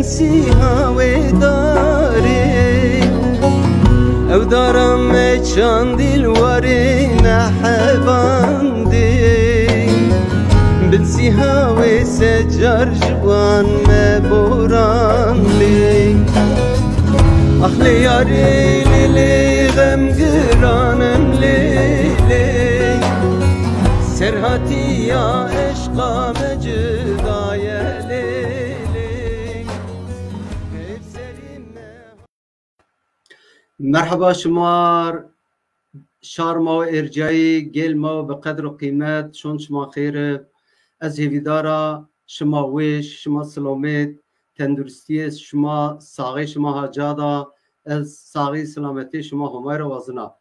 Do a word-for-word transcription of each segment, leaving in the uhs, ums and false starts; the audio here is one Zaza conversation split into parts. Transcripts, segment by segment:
Sîha wê darê, ew dara me çandîl warê nehebandê. Bin sîha wê secar ji wan me borandê. Ax lê yarê lê lê, xem giran im lê lê. Serhatiya eşqa me cida ye lê lê. Merheba şima, şar ma û êrcayî, gêl ma û bi qedr û qîmet, şon şima xêr ib. Ez hêvîdar a şima wêş, şima silamêt, tenduristiyê şima, saxê şima ha ca da, ez saxî silametê şima Homay ra wazina.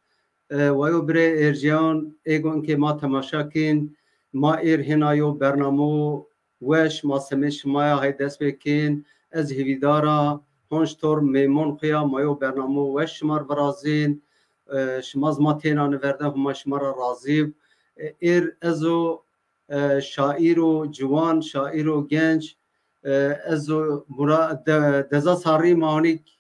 E, wayo birê êrcayan, ê go inkê ma temaşa kên, ma êr hêna yo bernamo weş, ma semê şima ya hay dest pê kên. Ez hêvîdar a, honc tor mêmon xo ya, ma yo bernamo weş şima r virazên. E, şima zî ma têna niverde, Homa şima ra razî b. E, êr ez o, e, şaîro ciwan, şaîro genc, e, ez o Mura-, De-, Deza Sarî ma honîk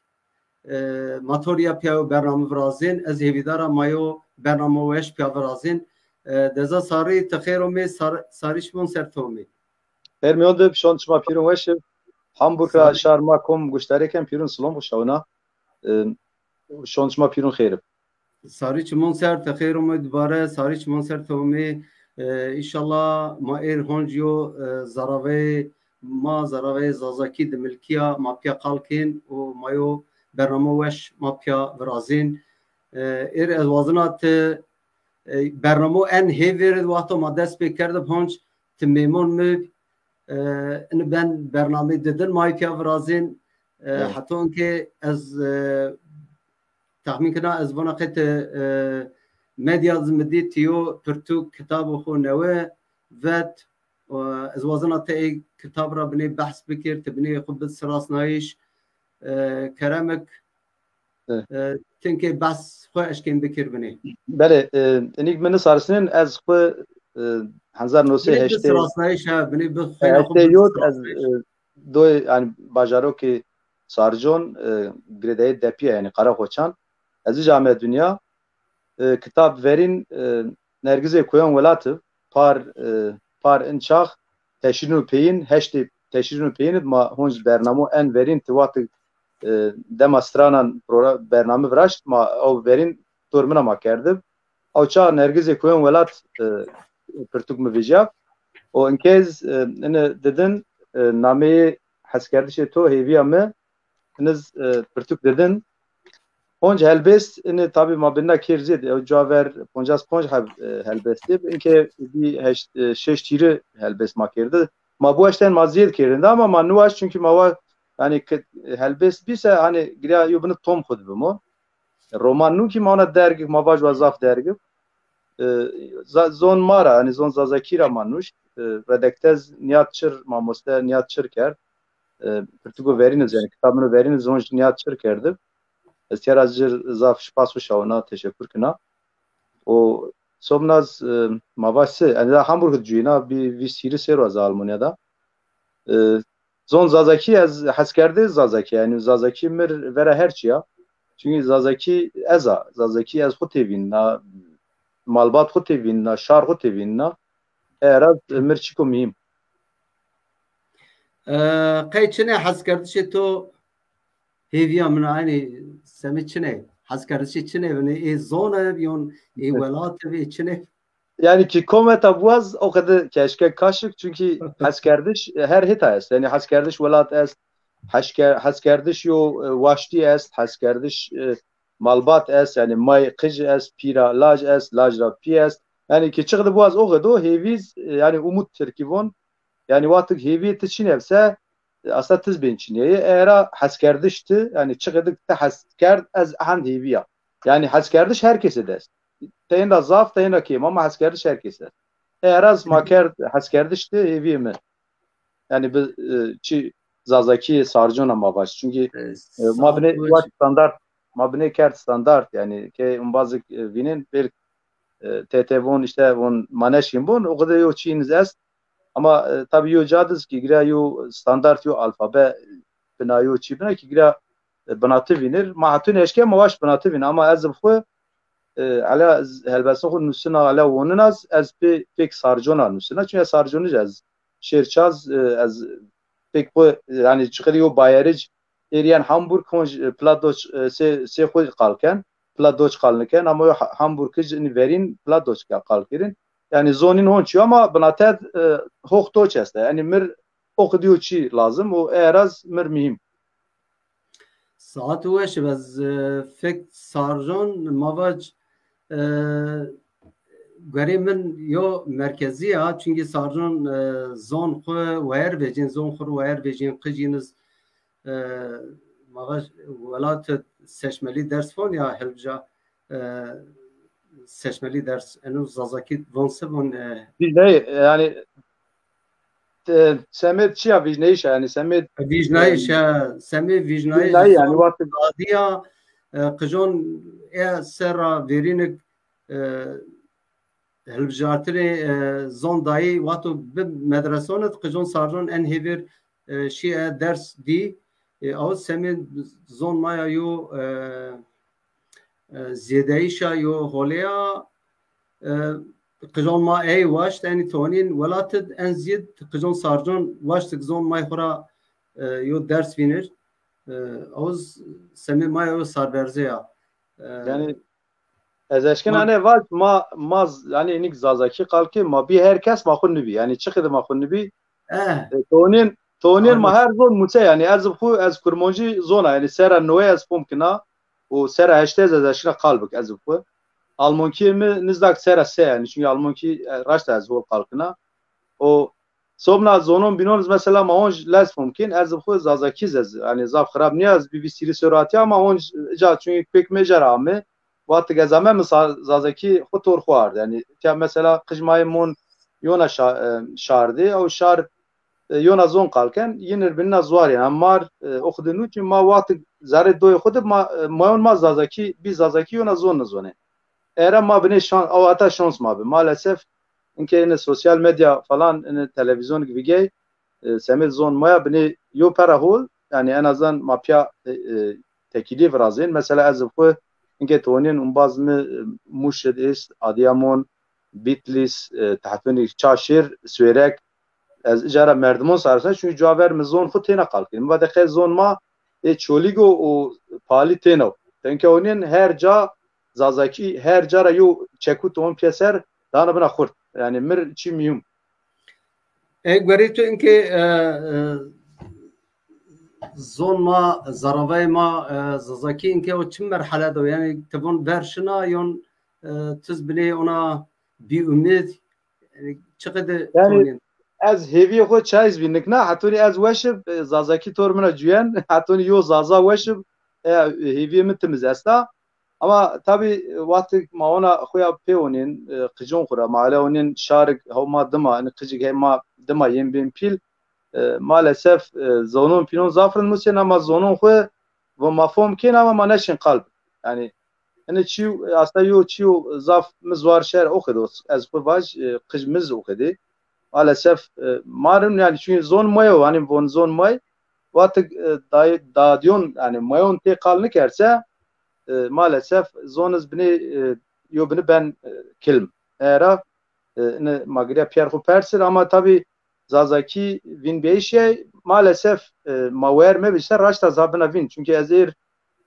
e, ma to rîya pîya yo bername virazên. Ez hêvîdar a ma yo bername weş pîya virazên. E, Deza Sarî, ti xêr omê, sar-, sarî çimon ser to omê. Xêr mîyon de, şon şima pîrun weş ib. Hamburg ra şar ma kom guştarê ken pîrun silom xo şawina. E, şon şima pîrun xêr ib. Sarî çimon ser ti xêr omê dubare, sarî çimon ser ti omê. E, înşallah ma êr honc yo, e, zaraveyê ma, zaraveyê Zazakî di milkîya ma pîya qal kên û ma yo bernamo weş ma pîya virazên. E, êr ez wazina ti, e, bernamo en hêvêr id wexto ma dest pê kerdib honc ti mêmon mi, e, ini ben bernameyê didin ma pîya virazên. E, heto inkê ez, e, Texmîn kena ez vana qey ti, e, medya zî mi dî ti yo pirtûk kitabo xo newe vet. E, ez wazena ti ey kitab ra binê behs bikir, ti binê xo bid sirasnayîş. E, kerem ik, e, ti inkê behs xo eşkên bikir binê. Belê, e, inik mi nisarisnên ez xo, e, hezar no sey heştê, sirasnayîş ha, binê bi xeyna xo heştê bid yo ez, sirasnayîş. E, doy, yani, bajarokê Sarcon, e, girêdayê Depî ya, yani Karakoçan. Ez îca ame dinya. E, kitab verîn, e, Nergizê Koyan Welat ib, par, e, par in çax teşrîn û peyîn, heştê teşrîn û peyîn id ma honc bernamo en verîn ti wextig, e, dema stranan progra-, bername viraşt, ma ew verîn dormina ma kerdib. Ew çax Nergizê Koyan Welat, e, pirtûk mi vejîya. O inkez, e, ini didin, e, nameyê Heskerdişê To Hêvîya Mi, iniz, e, pirtûk didin. Ponc helbêst, ini tabî ma binna kêr zêd, ew ca ver poncas ponc heb, e, helbêst ib. Inke bî heşt, e, şeş çîri helbêst ma kêrdi. Ma biwaşten ma zêd kêrinde ama ma niwaşt, çunkî ma wa, yani, ki helbêst bîse, hani, girya yo bini tom xwu di bimo. Roman nû kî ma ona derg, ma vaj wa zaf derg ib. E, za-, zon ma ra, yani zon Zazakî ra ma nuşt. E, redektez Nîyad Çir, mamoste Nîyad Çir kerd. E, pirtûko verîn iz, yani kitabino verîn iz zon Nîyad Çir kerdib. Ez tîya ra ci zaf spas û şawina teşekur kina. O sobnaz, e, ma vaj si, yani da Hamburg cuyina, bî vîst hîrî sêro ez Almanya da. E, zon Zazakî, ez heskerdê Zazakî, yani Zazakî mir vera her çi ya. Çünkü Zazakî ez a, Zazakî ez xwu têvînna, malbat xwu têvînna, şar xwu têvînna. Eraz mir çiko muhîm. E, qey çinê heskerdişê to hêvîya min a, yani semê çinê heskerdişê çinê binê, ê zon e, yon ê welat e, ê çinê? Yani ki kometa buaz o qede keşke kaşik, çünkü heskerdiş, e, her hita est. Yani heskerdiş welat est, heşke-, heskerdiş yo, e, waştî est, heskerdiş, e, malbat est, yani may qij est, pîra lac est, lac ra pî est. Yani ki çiqdi buaz o qedo hêvîz, e, yani umut tirkî von. Yani wextig hêvîyê ti çinebse, e, aslında tiz bên çinîyayê. Era heskerdiş ti, yani çiqedik ti heskerd, ez ehend hêvîya. Yani heskerdiş herkese dest. Teyên ra zaf, teyên ra kêm, ama heskerdiş herkes est. Eraz ma kerd heskerdiş de hêvîyê mi. Yani bi, e, çi Zazakî Sarcona ma vaj. Çünkü, e, ma binê wak standart, ma binê kerd standart. Yani ke umbazik, e, vînin, belk, e, T T von, işte von, ma neşkên bon, o kadar yo çîniz est. Ama, e, tabi yo cadiz ki gira yo standart, yo alfabe, binayo çî bina ki gira, e, binati vînir. Ma hetûn eşke ma waşt binati vîn ama ez bi xwu, e, ela z-, helbestin xwu nusina, ela wonina z-, ez pê, pêk sarcona nusina. Çünkü ez sarconij ez şêr çaz, e, ez pêk xwu, e, yanî çiqirî yo bayeric êriyen Hamburg honc, e, Plattdeutsch, e, sê, sê xwu qal ken. Plattdeutsch qal niken ama yo Ha-, Hamburg ci ini verîn Plattdeutsch ke qal kirin. Yanî zonîn honc çiyo ama binated, e, Hochdeutsch este. Yanî mir o qidîyo çî lazim û eraz mir muhîm. Saet weş, ez, e, fek sarjon ma vac, e, guerê min yo merkezî ya, çünkü sarjon, e, zon xwu weyer vecîn, zon xwu weyer vecîn, qijîniz, e, ma vac welat seçmeli ders von ya hilbija, e, seçmeli ders. Eno Zazakî von se von, e, Vîjneyî, yanî, e, semêd çi ya vîjneyîş a, yanî semêd, vîjnayîş, e, e, semê vîjnayîş vîjnayî, yanî zon wextê dadîya, e, qijon e serra verînik, e, hilbijartinê, e, zon dayî, wexto bi medreson id qijon sarjon en hêvêr, e, şî e ders dî, e, aw semê zon maya yo, e, e, zêdeyîşa yo holêya, e, qijon ma ey waşt, enî tonîn welat id en zîd qijon sarjon waşt ki zon may xwu ra, e, yo ders vînir. E, aw z-, semê maya yo sarberze ya. E, Yanî ez eşkena ma ne vac ma, ma z-, yanî inik Zazakî qal ki ma bî her kes ma xwu nibî. Yanî çiqî de ma xwu nibî, Eh. E, tonên, tonên ma her zon muse, yanî ez bi xwu ez kurmancî zona, yanî sera newey ez fom kina û sera heştey ez, ez eşkina qal bik ez bi xwu. Almankîyê mi nizdak sera se, yanî çünkü almankî, e, raşta ez hol qal kina. O sobna zonon bînon iz mesela ma honc lez fom kên, ez bi xwu Zazakî z-, ez, yanî zaf xirab nîya, ez bî vîst hîrî sor atîya ama honc ca çünkü pêk mi ca ra ame. Wextik ez ame mi sa-, Zazakî xwu tor xwu ard. Yanî tiya mesela qijmayê mon yona şa-, e, şar de, ew şar, e, yona zon qal ken, yin ir binina zuar yanî. Mar, e, o xwu de nû, çi ma wextik zerrê doyê xwu de ma, e, mayon ma Zazakî, bî Zazakî yona zon nizonê. Era ma binê şan-, ew heta şans ma bi. Maalesef inke yine sosyal medya falan, yine televîzyon gibi gey, e, semêd zon maya binê yo pera hol, yanî en azından ma pîya, e, e, tekîlî virazên. Mesela ez bi xwu inke tonên umbaz mi, e, Mûş id est, Adıyaman, Bitlis, e, Tehtûnî, Çaşêr, Swêrek, ez icara merdimon sarsena, çünkü cuwa ver mi zon xwu têna qal kirin. Mi va de qey zon ma ê Çolîg o û Palî têna o. Tenke onên her ca Zazakî, her ca ra yo çekû ton pîyeser dana bina xurt. Yanî mir çî mîyum. E, guerê tu inke, e, e, zon ma, zaravayê ma, e, Zazakî inke o çi merhele de o? Yanî ti von ver şina yon, e, tiz binê ona bî umîd? Yanî çiqede Yanî tonên? Ez hêvîyê xwu çayiz bî nikna, hetonî ez weşib, e, Zazakî tor mina cuyen, hetonî yo Zaza weşib, e, hêvîyê mi timiz esta. Ama tabî, e, wextik ma ona xwu ya pê onên, e, qicon xwu ra, ma ele onên şarik hew ma dima, yanî qicik hey ma dima yên bên pîl, e, maalesef, e, zonon pînon zaf rind musên ama zonon xwu vo ma fom kên ama ma neşên qal bin. Yanî, ene çî, aslında yo çîyo zaf mi zuar şer o qede, ez xwu vaj, e, qij mi z o qede. Maalesef, e, ma rin, yanî çünkü zon ma yo, hanî von zon may, wextik, e, day-, dadiyon, yanî mayon tê qal nikerse, e, maalesef zon iz binê, e, yo bini ben, e, kilm. Era, e, ine ma giriya pîyer xwu persir, ama tabî Zazakî vîn beyîşe, maalesef, e, ma wer mebî ser raşta zabina vîn. Çünkü ez êr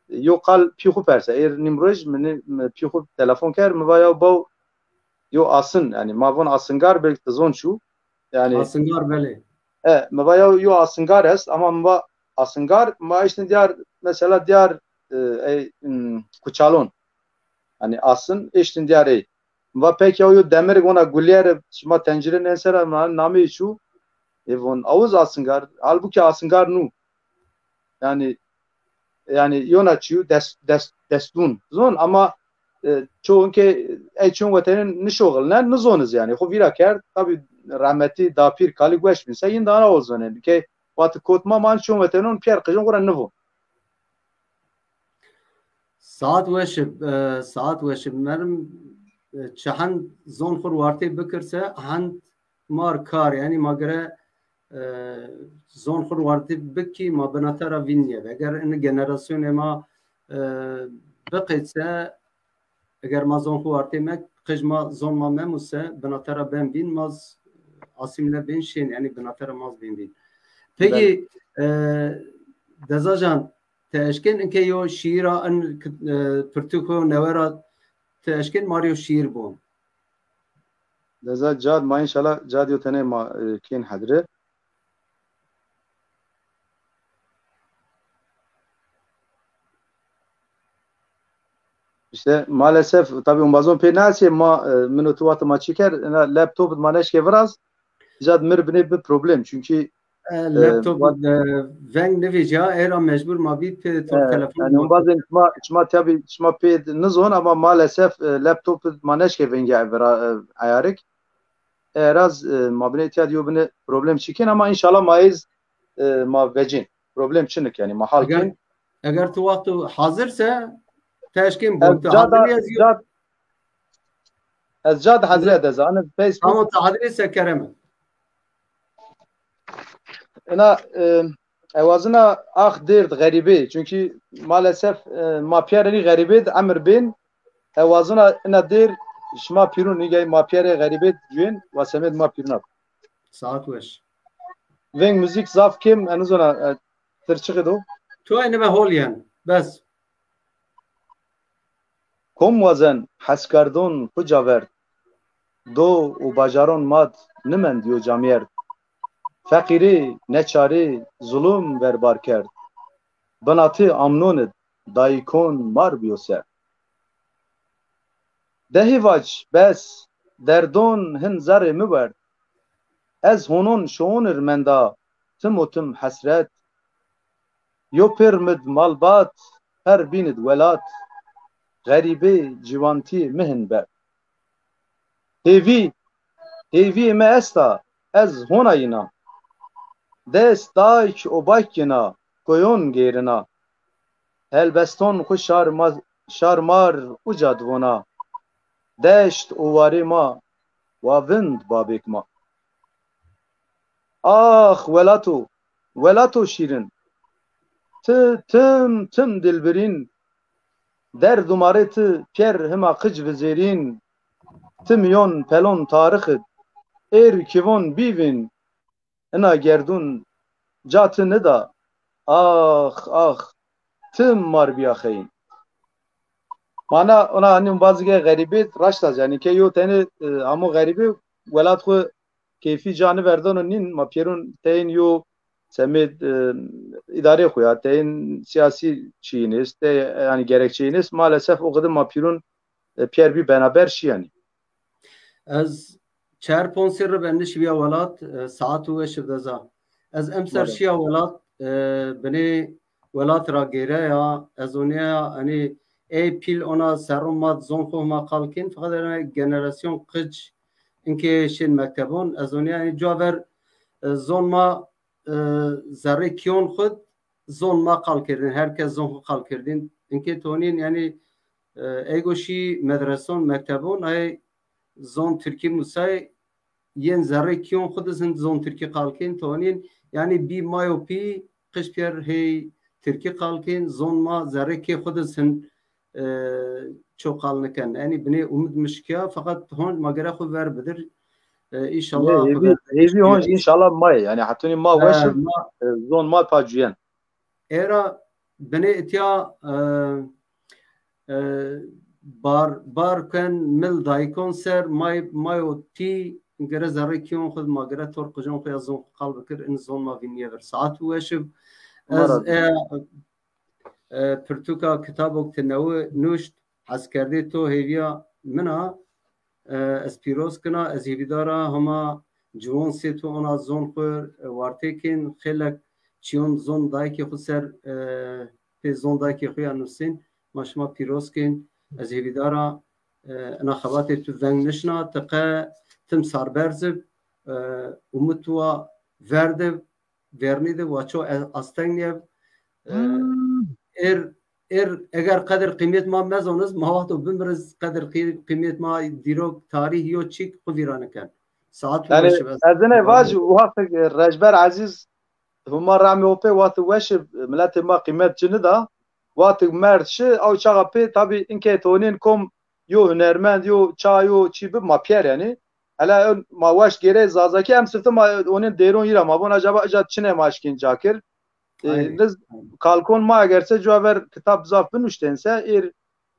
yo qal pî xwu persa. Êr nîmroj mi, mi pî xwu telefon kerd, mi va ya baw yo asin, yanî ma von asingar, belkî ti zon çû. Yanî Asingar, belê. E, mi va ya yo asingar est, ama mi va asingar, ma eştin diyar, mesela diyar, e, ey, m, kuçalon. Yanî asin, eştin diyar ey. Mi va peki ya yo demir, ona gulyere, şima tencire nêsera, ma nameyî çû. E, von awuz asingar, halbuki asingar nû. Yanî, yanî yona çîyo des-, des-, destûn zon ama, e, çoğun ke ey çon wetenin nişoxilnen, nizoniz yanî. Xwu vîra kerd, tabî rahmetî dapîr kalî gueş bin se, yin dana o zonen. Ke wati kot ma, man çon wetenon pîyer qijin xwu ra nivon. Saet weş ib, e, saet weş ib. Merim, e, çi hend zon xwu wartê bikirse, hend mar kar, yanî ma gere e, zon xwu wartî bikî, ma binate ra vîn nîyeb. Eger in generasyonê ma, e, biqeyse, eger ma zon xwu wartî mek, qij ma zon ma memuse, binate ra ben vîn, ma z-, asîmle bên şên, yanî binate ra ma z-, bên vîn. Peki, e, Dezacan, te eşkên inke yo şîîra in, e, pirtûko newe ra te eşkên ma rê yo şîîr bon. Deza cad ma înşallah cad yo tenê ma, e, kên hedre. İşte maalesef tabii umbazon pê nasê ma, e, min û tu wextê ma çi kerd, ina laptop ma neşkê viraz, cad mir binê bi problem. Çünkü, e, e, laptop, e, veng nivêca, era mecbur ma bî pê to e, telefon yani umbazên şima, şima tabii şima pê nizon ama maalesef, e, laptop ma neşkê vengê vira, e, ayarik. Eraz, e, ma binê tîya diyo binê problem çikin ama inşallah ma ez, e, ma vecin. Problem çinik yani ma hal kin. Eger tu wexto hazir se, teşkin bu. Ez cad, cad, ez cad hazire de zanim. Tamam, tu hazir se kerem. Ina, e, ewazina ax dêrd xerîbê. Çünkü maalesef, e, ma piyereni xerîbê de emir bin. Ewazina ina dêr şima pîrun nîgey ma piyerê xerîbê cuyên wa semed ma pîruna. Saat weş. Veng müzik zaf kêm, enizona, e, tirçixê do. Tu enime hol yen. Bes. Kom wazen heskerdon xu caverd. Do û bajaron mad nimend yo camiyerd. Feqîrî, neçarî, zulum verbar kerd. Binatî amnon id dayikon mar biyo ser. Dehî vac bes, derdon hin zerrê mi werd. Ez honon şoon ir menda, tim û tim hesret. Yo pêr mid malbat, her bîn id welat. Xerîbê ciwantî mi hin berd. Hêvî, hêvîyê mi esta, ez hona yîna. Dest dayk û bayk yina, koyon gêrina. Helbeston xu şar ma-, şar mar uca divona. Deşt û warê ma, wa vind babêk ma. Ax welato, welato şîrin. Ti tim tim dilbirîn. Derd û marê ti pîyer hima qic vizêrîn. Ti mîyon pelon tarix id. Êr kivon bîvîn. Ina gerdûn ca ti nida. Ax, ax, tim mar bîya xeyîn. Mana ona hanî bazike xerîbê raşt a, yanî ke yo tenê, e, amo xerîbê welat xwu keyfî ca niverdeno nîn, ma pîyerûn teyên yo semê, e, îdarê xwu ya, teyên sîyasî çîyîn est, te, yanî gerekçeyîn est, maalesef o qede ma pîrûn, e, pîyer bî benaber şî yanî. Ez çar ponc serre bende şiya welat, e, saet û weş ib deza. Ez emser şiya welat, e, binê welat ra gêreya, ez onîya, hanî ey pîl ona serrûn ma zon xwu ma qal kên, feqet ena generasyon qic inkê şên mektebon, ez onîya, hanî cuwa ver, e, zon ma, e, zerrê kîyon xwu zon ma qal kerdin, her kes zon xwu qal kerdin. Inkê tonîn, yanî, e, ey go şî medreson, mektebon, ay zon tirkî musay, yên zerrê kîyon xwu di zin zon tirkî qal kên, tonîn, yanî bî mayo pî, qiş pîyer hey tirkî qal kên, zon ma zerrê kê xwu di zin, e, ço qal niken. Yanî binê umid mi şikiya, feqet honc ma gere xwu ver bidir. E, înşallah. Hêvî, hêvî honc înşallah may. Yanî hetunî ma weş, e, zon ma pa cuyen. Era binê itya, e, e, bar, bar ken mil dayikon ser, may, mayo tî gere zerrê kîyon xwu, ma gere tor qijon xwu ya zon xwu qal bikir, in zon ma vînîye vir. Saet û weş ib. Ez, e, e, pirtûka kitabok ti newi nuşt, heskerdê to hêvîya min a, e, ez pîroz kina, ez hêvîdar a hema ciwan sê to ona zon xwu, e, wartê kên, xêlek çîyon zon dayikê xwu ser, e, pê zon dayikê xwu ya nusên, ma şima pîroz kên, ez hêvîdar a, e, ina xebatê tu veng nişna, ti qe tim sarberz ib, e, umid tu wa verd ib, vernî de wa ço e-, asteng nîyev. E, Hmm. Er, er, eger qedir qîmet ma mezoniz, ma wexto bimiriz, qedir qî-, qîmet ma dîrok, tarîh yo çîk xwu vîra niken. Saet yanî weş be. Ez ine vaj, wextik Recber Ezîz Huma rehmê o pê, wextik weş, miletê ma qîmet ci nida. Wextik merd şi, ew çaxa pê tabî inkê tonên kom yo hunermend, yo ça, yo çî bi ma pîyer yanî. Hele ma weş gêrê Zazakî, em sifte ma onên dêron yî ra ma von acaba ica çinê ma eşkên ca kir. E, Aynen. Niz kalkon ma eger se cuwa ver kitab zaf binuştên se, êr,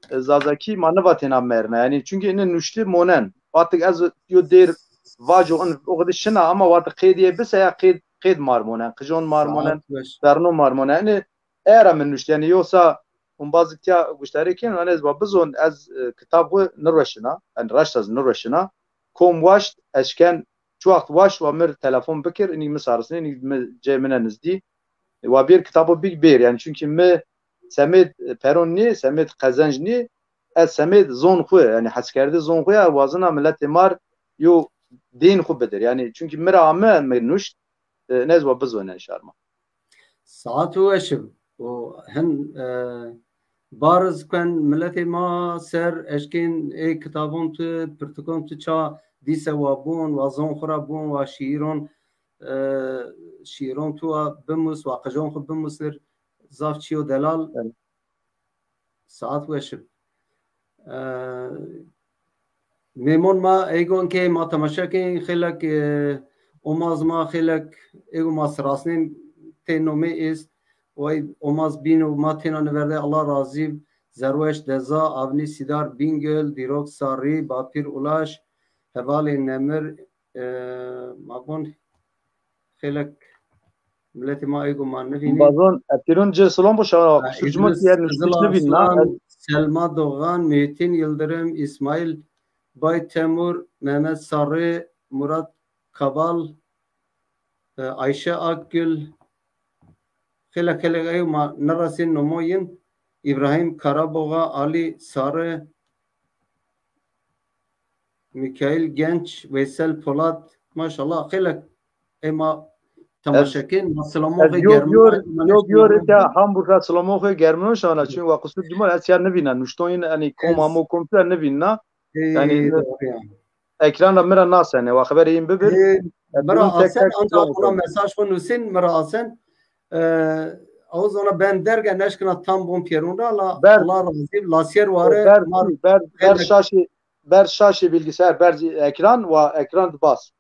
e, Zazakî ma nivatêna merna. Yanî çunkî ine nuştî monen. Wextik ez yo dêr vaco in o qidi şina ama wextik qêdîye bise ya qêd, qêd mar monen, qijon mar monen, Saet weş. Berno mar monen. Yanî era min nuşt. Yanî yosa umbazik tiya guştarî kên, yanî ez wa bizon ez, e, kitab xwu nirweşina. Yanî raşt ez nirweşina. Kom waşt, eşken çi wext waşt wa mir telefon bikir, inî mi sarisnê, inî mi cê mine nizdî. Wa bêr kitabo bîg bêr. Yanî çunkî mi semêd peron nî, semêd qezenc nî, ez semêd zon xwu, yanî heskerdê zon xwu ya, wazina miletê mar yo dên xwu bidir. Yanî çunkî mi ra ame, mi nuşt, e, nez wa bizone şarma. Saet û weşib. O hin, e, bariz kuen miletê ma ser eşkên ê kitabon tu, pirtikon tu ça dîse wa bûn, wa zon xwu ra bûn, wa şîîron, e, şîîron tu wa bimus, wa qijon xwu bimusir, zaf çîyo delal. Evet. Saet weşib. E, mêmon ma eygon ke ma temaşe kên, xêlek, e, omaz ma xêlek ego ma sirasnên tê nomê êst. Way omaz bîn û ma têna niverde, Allah razî, Zerweş Deza, Avnî Sîdar, Bîngöl, Dîrok Sarî, Bapîr Ulaş, Hevalê Nemir, e, ma bon xêlek miletê ma êgo ma nivînî. Bazon, epîrun ci silom bo şawa, ha, qusur cimo ki yer nuştiş nivîn na. Selma Doğan, Muhittin Yıldırım, İsmail Bay Temur, Mehmet Sarı, Murat Kabal, e, Ayşe Akgül, xêlek xêlek ey ma nirasên nomo yin, İbrahim Karaboğa, Ali Sarı, Mikail Genç, Veysel Polat, maşallah, xêlek ê ma temaşe kên, ma silamoxê germon. Yo, yo, yo, rika Hamburg ra silamoxê germon şana, çün wa qusur cumar, ez ya nivîna, nuşton yin, hani, kom amo kom tu nivîna. Yanî, ekran ra mi ra nasene, wa xeberê yin bibir. Mi ra asen, anca ona mesaj xo nusên, mi ra asen. E, o zona ben derge neşkina tam bon pêrun ra, la Allah razî, lasyer ware, ber, ber, ber şaşî, ber şaşî bilgisayar, ber ekran, wa ekran di bas.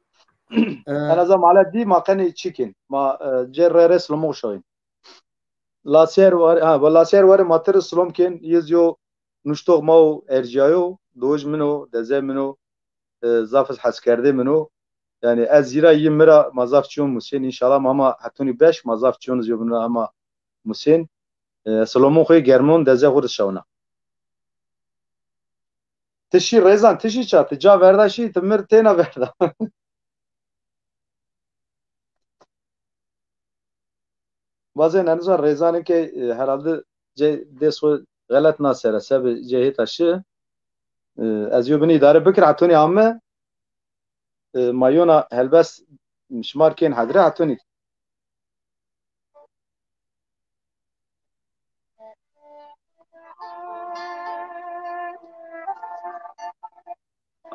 E, en azından male dî, ma qenî çikin. Ma, e, cê re re slomo şawin. Lasyer ware, ha, wa lasyer ware ma tir slom kin, yiz yo nuştox ma o erciyayo, doj min o, deze min o, e, zaf iz heskerdê min o. Yanî ez zîra yi mi ra ma zaf çiyon musên. Înşallah ma hema hetonî beş ma zaf çiyon iz yo bin ra hema musên. E, silomun xo yê germon deze xo de şewna. Ti şî Rêzan, ti şî ça, ti ca verda şî, ti mir têna verda. Bazên eno zan Rêzanê ke, e, herhalde cê dês xo xelet na sere, sebe cê hêta şi. E, ez yo bini îdare bikir, hetonî ame, e, ma yona helbest şimar kên hedre, hetonî.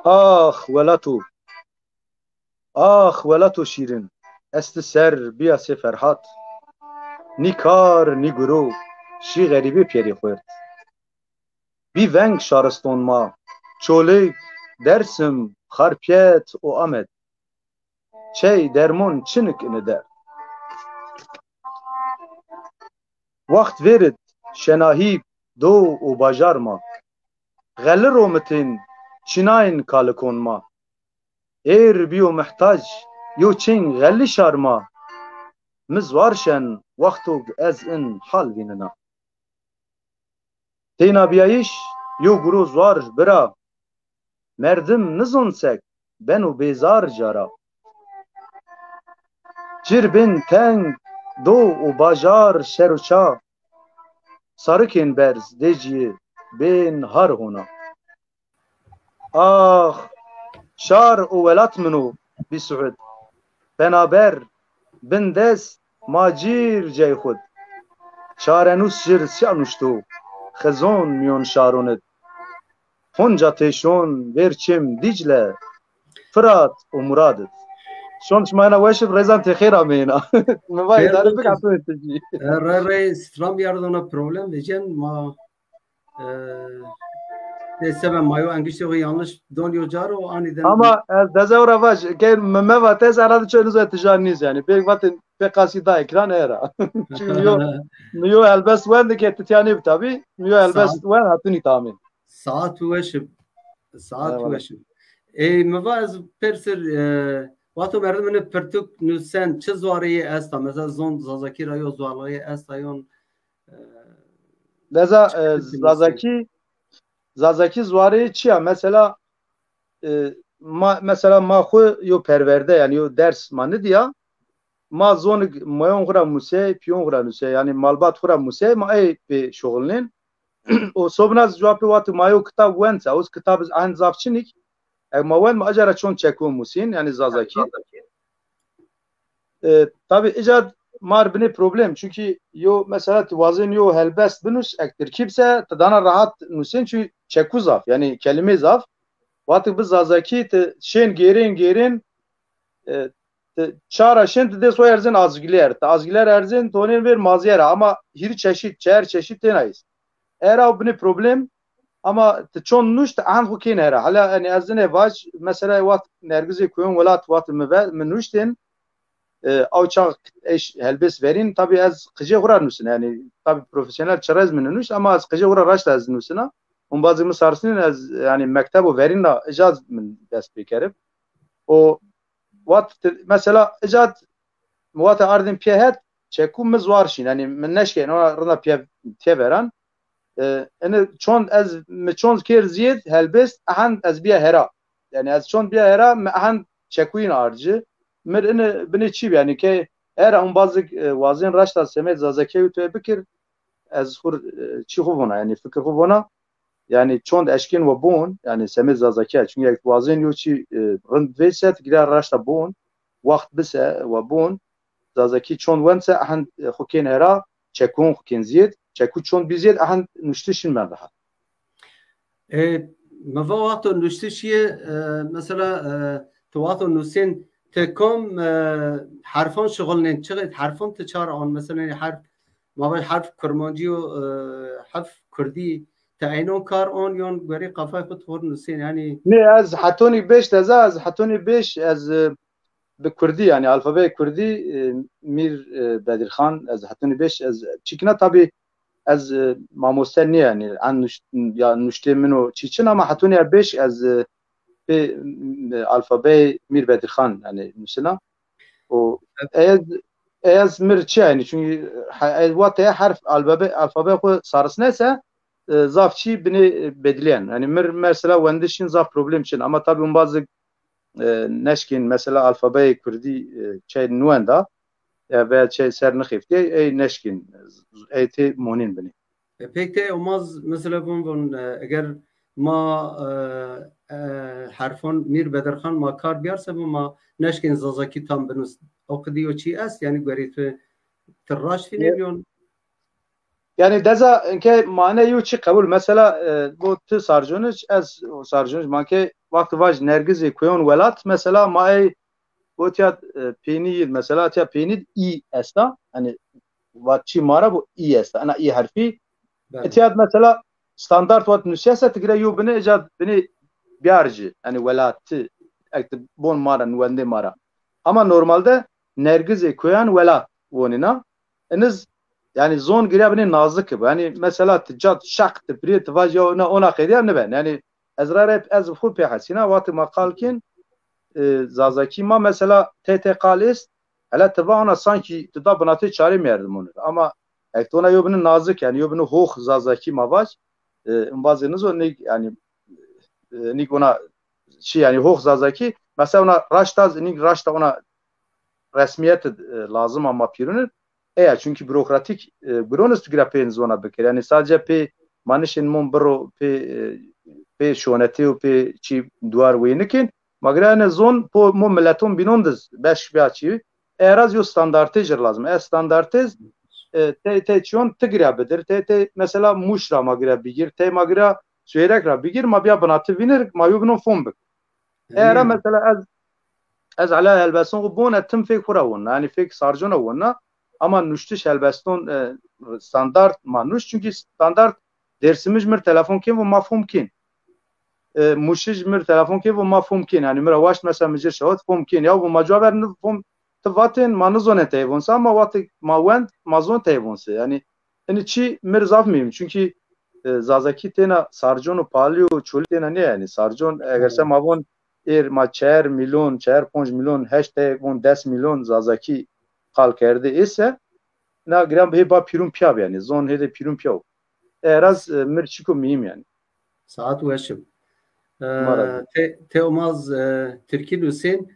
Ax welato, ax welato şîrin, ez ti ser bîya sê Ferhat. Nî kar, nî guro, şî xerîbê pîyerê xwerd. Bî veng şariston ma, Çolig, Dersim, Xarpiyet û Amed. Çey dermon çinik ini derd. Waxt vêrid şenahîb do û bajar ma. Xeli romitên çinayn kalikon ma. Êr bîyo mihtac yo çên xeli şar ma. Mi zwar şen wextog ez in hal vînina. Têna bîyayîş yo guro zwar bira. Merdim nizon sek beno bêzar cara. Cir bên teng, do û bajar şer û ça. Sarikên berz dê cîyê bên har hona. Ax, şar û welat min o bî suhud. Penaber, bindest, ma cîr cey xud. Çarenus cir sîya nuşto, xizon mîyon şaron id. Honca têşon vêr çêm Dîcle, Fırat û Muradit. Şon şima ena weş ib, rêzan tê xêr ameyna. Mi va Xêr îdare bik, bike. Ato tijî. E, re re stran biyardona problem vecen ma, e, neyse, ben mayo engişte o yanlış don yo caro aniden. Ama ez dezewra vaj, ke mi me vat ez herhalde çoğunuz etijan niz yani. Pek vatin pek kasida ekran era. Çünkü yo, mi yo helbest wendi ke tityanî bi tabi. Mi yo helbest Saat- wen hatuni tahmin. Saat weşib. Saat Eyvallah. Weşib. E, mi va ez persir, e, vato merdimine pirtuk nusen çi zuareyê esta? Mesela zon Zazakî ra yo zuareyê esta yon, e, Deza, e, Zazakî, Zazakî zuareyê çi ya? Mesela, e, ma, mesela ma xwu yo perwerde, yani yo ders ma nidiya. Ma zonik mayon xwu ra musey, piyon xwu ra nusey, yani malbat xwu ra musey, ma ey pê şuxulnên. O sobna ez cewapê wati ma yo kitab wend se, o kitab ez ehend zaf çinik. Eg ma wend ma aca ra çon çekon musîn, yani Zazakî. E, tabi ica mar binê problem. Çünkü yo mesela ti wazên yo helbest binus, ek tirkî bise, ti dana rahat nusên, çünkü çeku zaf, yani kelime zaf. Wati bi Zazakî ti şên gêrên gêrên, e, ti çara şên ti dê soy erzên azgiler. Ti azgiler erzên tonên ver maziyer, ama hîrî çeşit, çer çeşit têna ist. Era o binê problem, ama ti çon nuşt, an xu kên hera. Hala yani ez zine vaj, mesela waqt Nergizê Kuyon Welat waqt mi ve, mi nuştên, e, aw çax eş helbest verîn, tabi ez qicê xu ra nusine, yani tabi profesyonel çirez mi nuşt, ama ez qicê xu ra raşta ez nusina. Umbazî mi sarsnîn ez, yani mektebo verîn ra icaz min dest pê kerib. O waqt mesela icad waqt ardin pê het, çeku mi zuar şîn, yani mi neşkên ona rinda pê tê veran. E, ene çond ez, mi çond kêr ziyêd helbest, ehend ez biya hera. Yani ez çond biya hera, mi ehend çekuyîn arci. Mir ene binê çî bi, yani ke era umbazik, e, wazên raşta semed Zazakî û tu bikir, ez xur, e, çî xu vona, yani fikir xu vona. Yani çond eşkên we bon, yani semed Zazakî. Çünkü ek wazên yo çî, e, rind vêse, ti gira raşta bon, waxt bise we bon, Zazakî çond wend se, ehend, e, xu kên hera, çekun xu kên ziyêd, çeku çond bi ziyêd, ehend nuştişin ben rahat. E, mi va wexto nuştişî, e, mesela, e, ti wexto nusên ti kom, e, herfan şixulnên, çiqet herfan ti çar an, mesela, herf, ma vaj herf kurmancî yo, e, herf kurdî, ti eynon kar an yon guerî qafay xu ti xur nusên, yani. Nê, ez hetonî beş deza, ez hetonî beş, ez, e, bi kurdî, yani alfabeyê kurdî, e, Mîr, e, Bedirxan, ez hetonî beş, ez çikna tabi ez, e, mamoste nî, yani en nuşt-, ya nuştê min o çî çin, ama hetonî ya beş ez, e, pê, e, alfabeyê Mîr Bedirxan yani nusina. O ez, ez mir çi yani, çünkü he-, ez wate herf alfabe, alfabe xu sarisnese, e, zaf çî binê, e, bedilyen. Yani mir mesela wendişin zaf problem çin, ama tabi umbazı e, neşkên mesela alfabeyê kurdî, e, çey nuwenda, e, veya çey ser nixeftîye, ey neşkên, ey tê monîn binê. E, pek tê omaz mesela von von, e, eger ma, e, e, herfon Mîr Bedirxan ma kar biyar se ma neşkên Zazakî tam binus. O qidî yo çî est, yani guerî tu, tu raşt fînê biyon. Yani deza inke mane yo çi qebul. Mesela, e, bu ti sarconic, ez sarconic, manke waqti vaj Nergizê Kuyon Welat, mesela ma ey bu tiya, e, pênî yid, mesela tiya pênî î esta. Hani vat çi mara bu î esta. Ana î herfî. Tiya mesela standart vat nusiyese ti gire yo bine, ecad bine biyarci. Yani welati, ekti bon mara, nuwende mara. Ama normalde Nergizê Kuyan Welat wonina. Iniz, yani zon girya binê nazik bi. Yani mesela ti cat şaq ti pirê ti vaj ya ona, ona qediya niben. Yani ez ra rep ez xu pê hesina, wati ma qal kin, e, Zazakî ma mesela tê tê qal est, hele ti va ona sanki ti da binatê çarê merdimonir. Ama ek ti ona yo bini nazik, yani yo bini hox Zazakî ma vaj, e, imbazê nizo nik, yani, e, nik ona çi yani hox Zazakî, mesela ona raşta, nik raşta ona resmiyet, e, lazim ama pîrunir. Eya, çünkü bürokratik, e, guronis tu gira pê zona bikir. Yani sadece pê manişin mon biro, pê, e, pê şoneti û pê çi duar wê nikin. Ma gira ne zon po mo milleton binon diz beş biya çi. Eraz yo standartê jir lazim. E standartê, e, te, te çiyon ti gira bidir. Te, te mesela Muş ra ma gira bigir. Te ma gira Süeyrek ra bigir. Ma biya binati vinir. Ma yo binon fon bik. Era mesela ez ez ela helbeston xo bone tim fêk xo ra wonna. Yanî fêk sarcona wonna. Ama nuştiş helbeston e, standart ma nuş. Çünkü standart Dêrsimij mir telefon kên vo ma fom kên. E, Muşij mir telefon kên vo ma fom kên. Yanî mi ra waşt mesela mi cir şewat fom kên. Ya vo ma cuwa ver fom ti vatên ma nizonên tey vonse ama wextê ma wend ma zon tey vonse. Yanî ini çî mir zaf muhîm. Çünkü e, Zazakî têna sarcon û palî û çolî têna nê yanî. Sarcon eger se ma von êr ma çer milyon, çer ponc milyon, heşt tey von des milyon Zazakî qal kerdê êse, na giran hê ba pîrun pîya bi yanî. Zon hê de pîrun pîya wo. Eraz e, mir çîko muhîm yanî. Saet weş ib. E, Ma ra te, te omaz e, Tirkî nusên,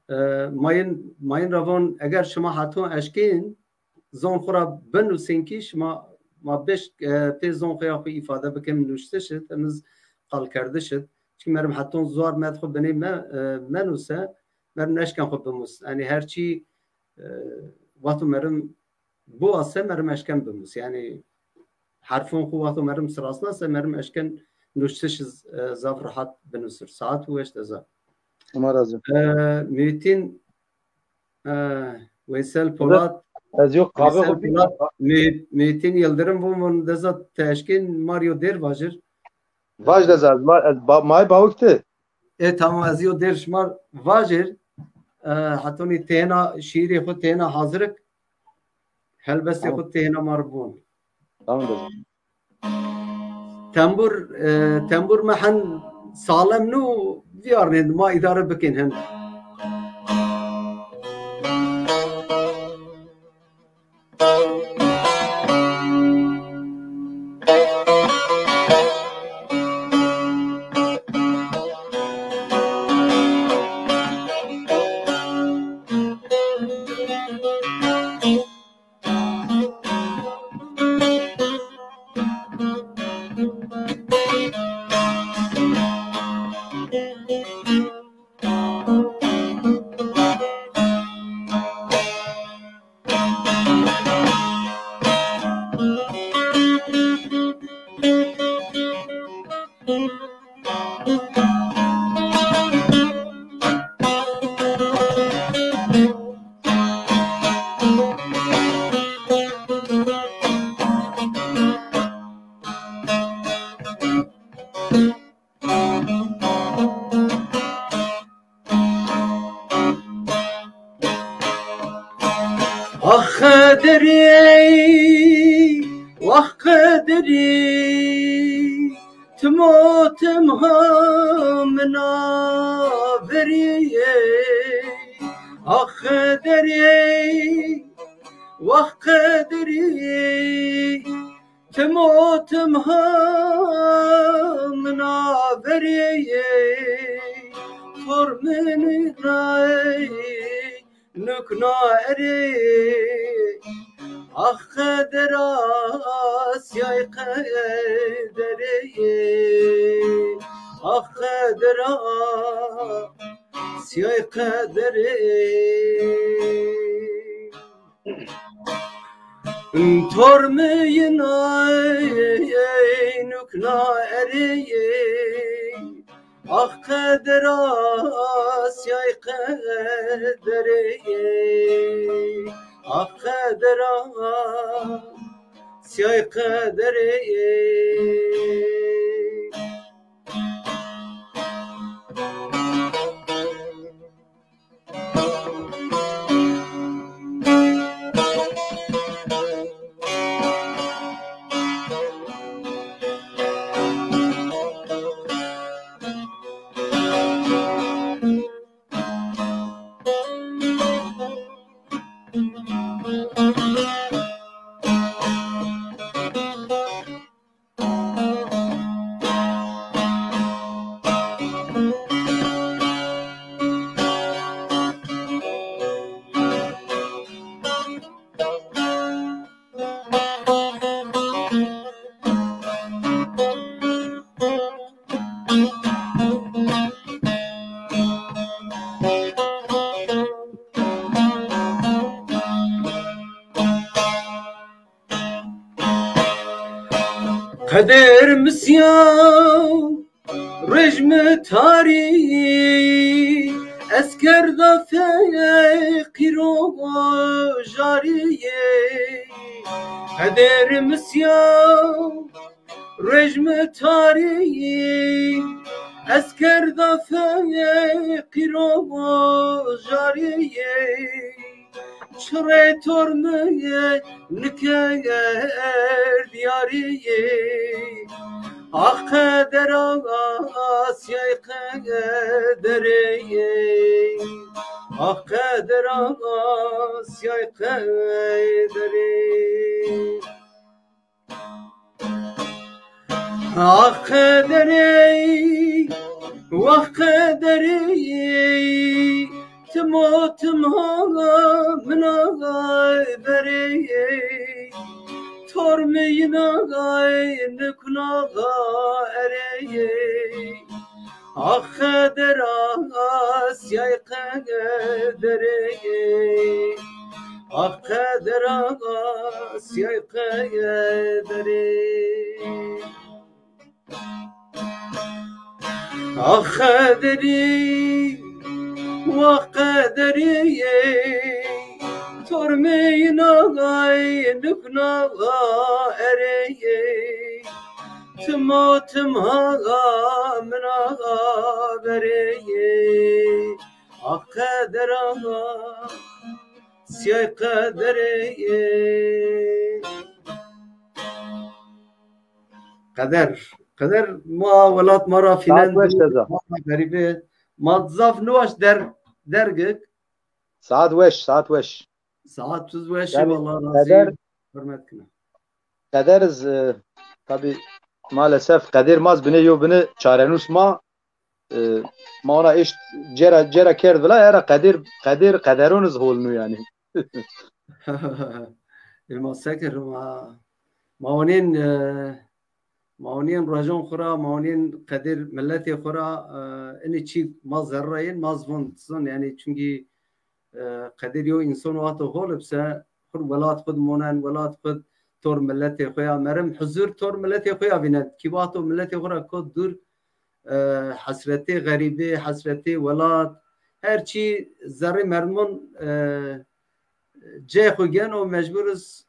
e, mayın, mayın ra von eger şima heton eşkên zon xo ra binusên kî şima ma beş e, pê zon xo ya xo îfade bikin nuştiş id, emiz qalkerdiş id. Çimkî merim heton zuar med xo binê me, e, menuse, merim neşken xo bimus. Yanî her çî e, wexto merim biwase merim eşken bimus. Yanî herfon xo wexto merim sirasnase merim eşken nuştiş e, zaf rehat binusir. Saet weş de zaf. Homa razî. E, Muhittin e, Veysel Polat, ez yo qabê Veysel xo Polat, Muhit-, Muhittin Yıldırım bu mun deza teşkin Mario der vajir. Vaj de zaf. Ma, ez ba, may bawik ti. E, tamam, ez yo der şima vajir. E, hetonî têna şiirê xo têna hazirik. Helbestê xo têna mar bun. Tamam de. Tembur, e, tembur me hen salem nu viyarnên ma îdare bikin hen. Ax qederî, wax qederî, tim o tim ha min a verî yê. Ax qederî, wax qederî, tim o tim ha min a verî yê. Tor min a ey nukna erê. Ax qedera siyay qederê. Ax qedera siyay qederê. Tor mi yinay nukna erê. Ax qedera siyay qederê. Ax qedera siyay qederê. Qeder mi siyaw, Rejmi tarî ez kerda feqîro jarîyê. Qeder misya rejmi tarî ez kerda feqîro jarîyê. Çirê tor mi nike diyarî. Ah qeder Asyay qederê. Ah qeder Asyay qederê. Ah qederê, wah qederê, timo tim ha min a berê. Tor mi yina nikna erê. Ah qeder Asyay qederê. Ah qeder Asyay qederê. Ah qederî, wah qederî, tor mi yina nikna erê. Timo tim ha min a berê. Ah qeder Asyay qederê. Qeder. Qeder ma welat ma ra fînen. Saet weş deza. Ma ra xerîbe. Ma zaf niwaş der, dergik. Saet weş, saet weş. Saet tuz weş, yani, wala razî. Qeder, hürmet kine. Qeder iz, e, tabi maalesef qeder maz bine yo bine çarenus ma, e, ma ona eşt cera, cera kerd vila era qeder, qeder qederon iz holnu yani. E, ma sekir ma, ma onên, e, ma onên rajon xura, ma onên qeder milletê xura, e, ini çî ma zerreyên, ma zvon zon yani çünkü e, qeder yo înson wexto hol bise, xur welat xud monen, welat xud tor milletê xo ya merim, huzur tor milletê xo ya vînen. Kî wexto milletê xo ra kot dûr, e, hesretê xerîbê, hesretê welat, her çî zerrê merdimon, e, cey xo geno, mecbur iz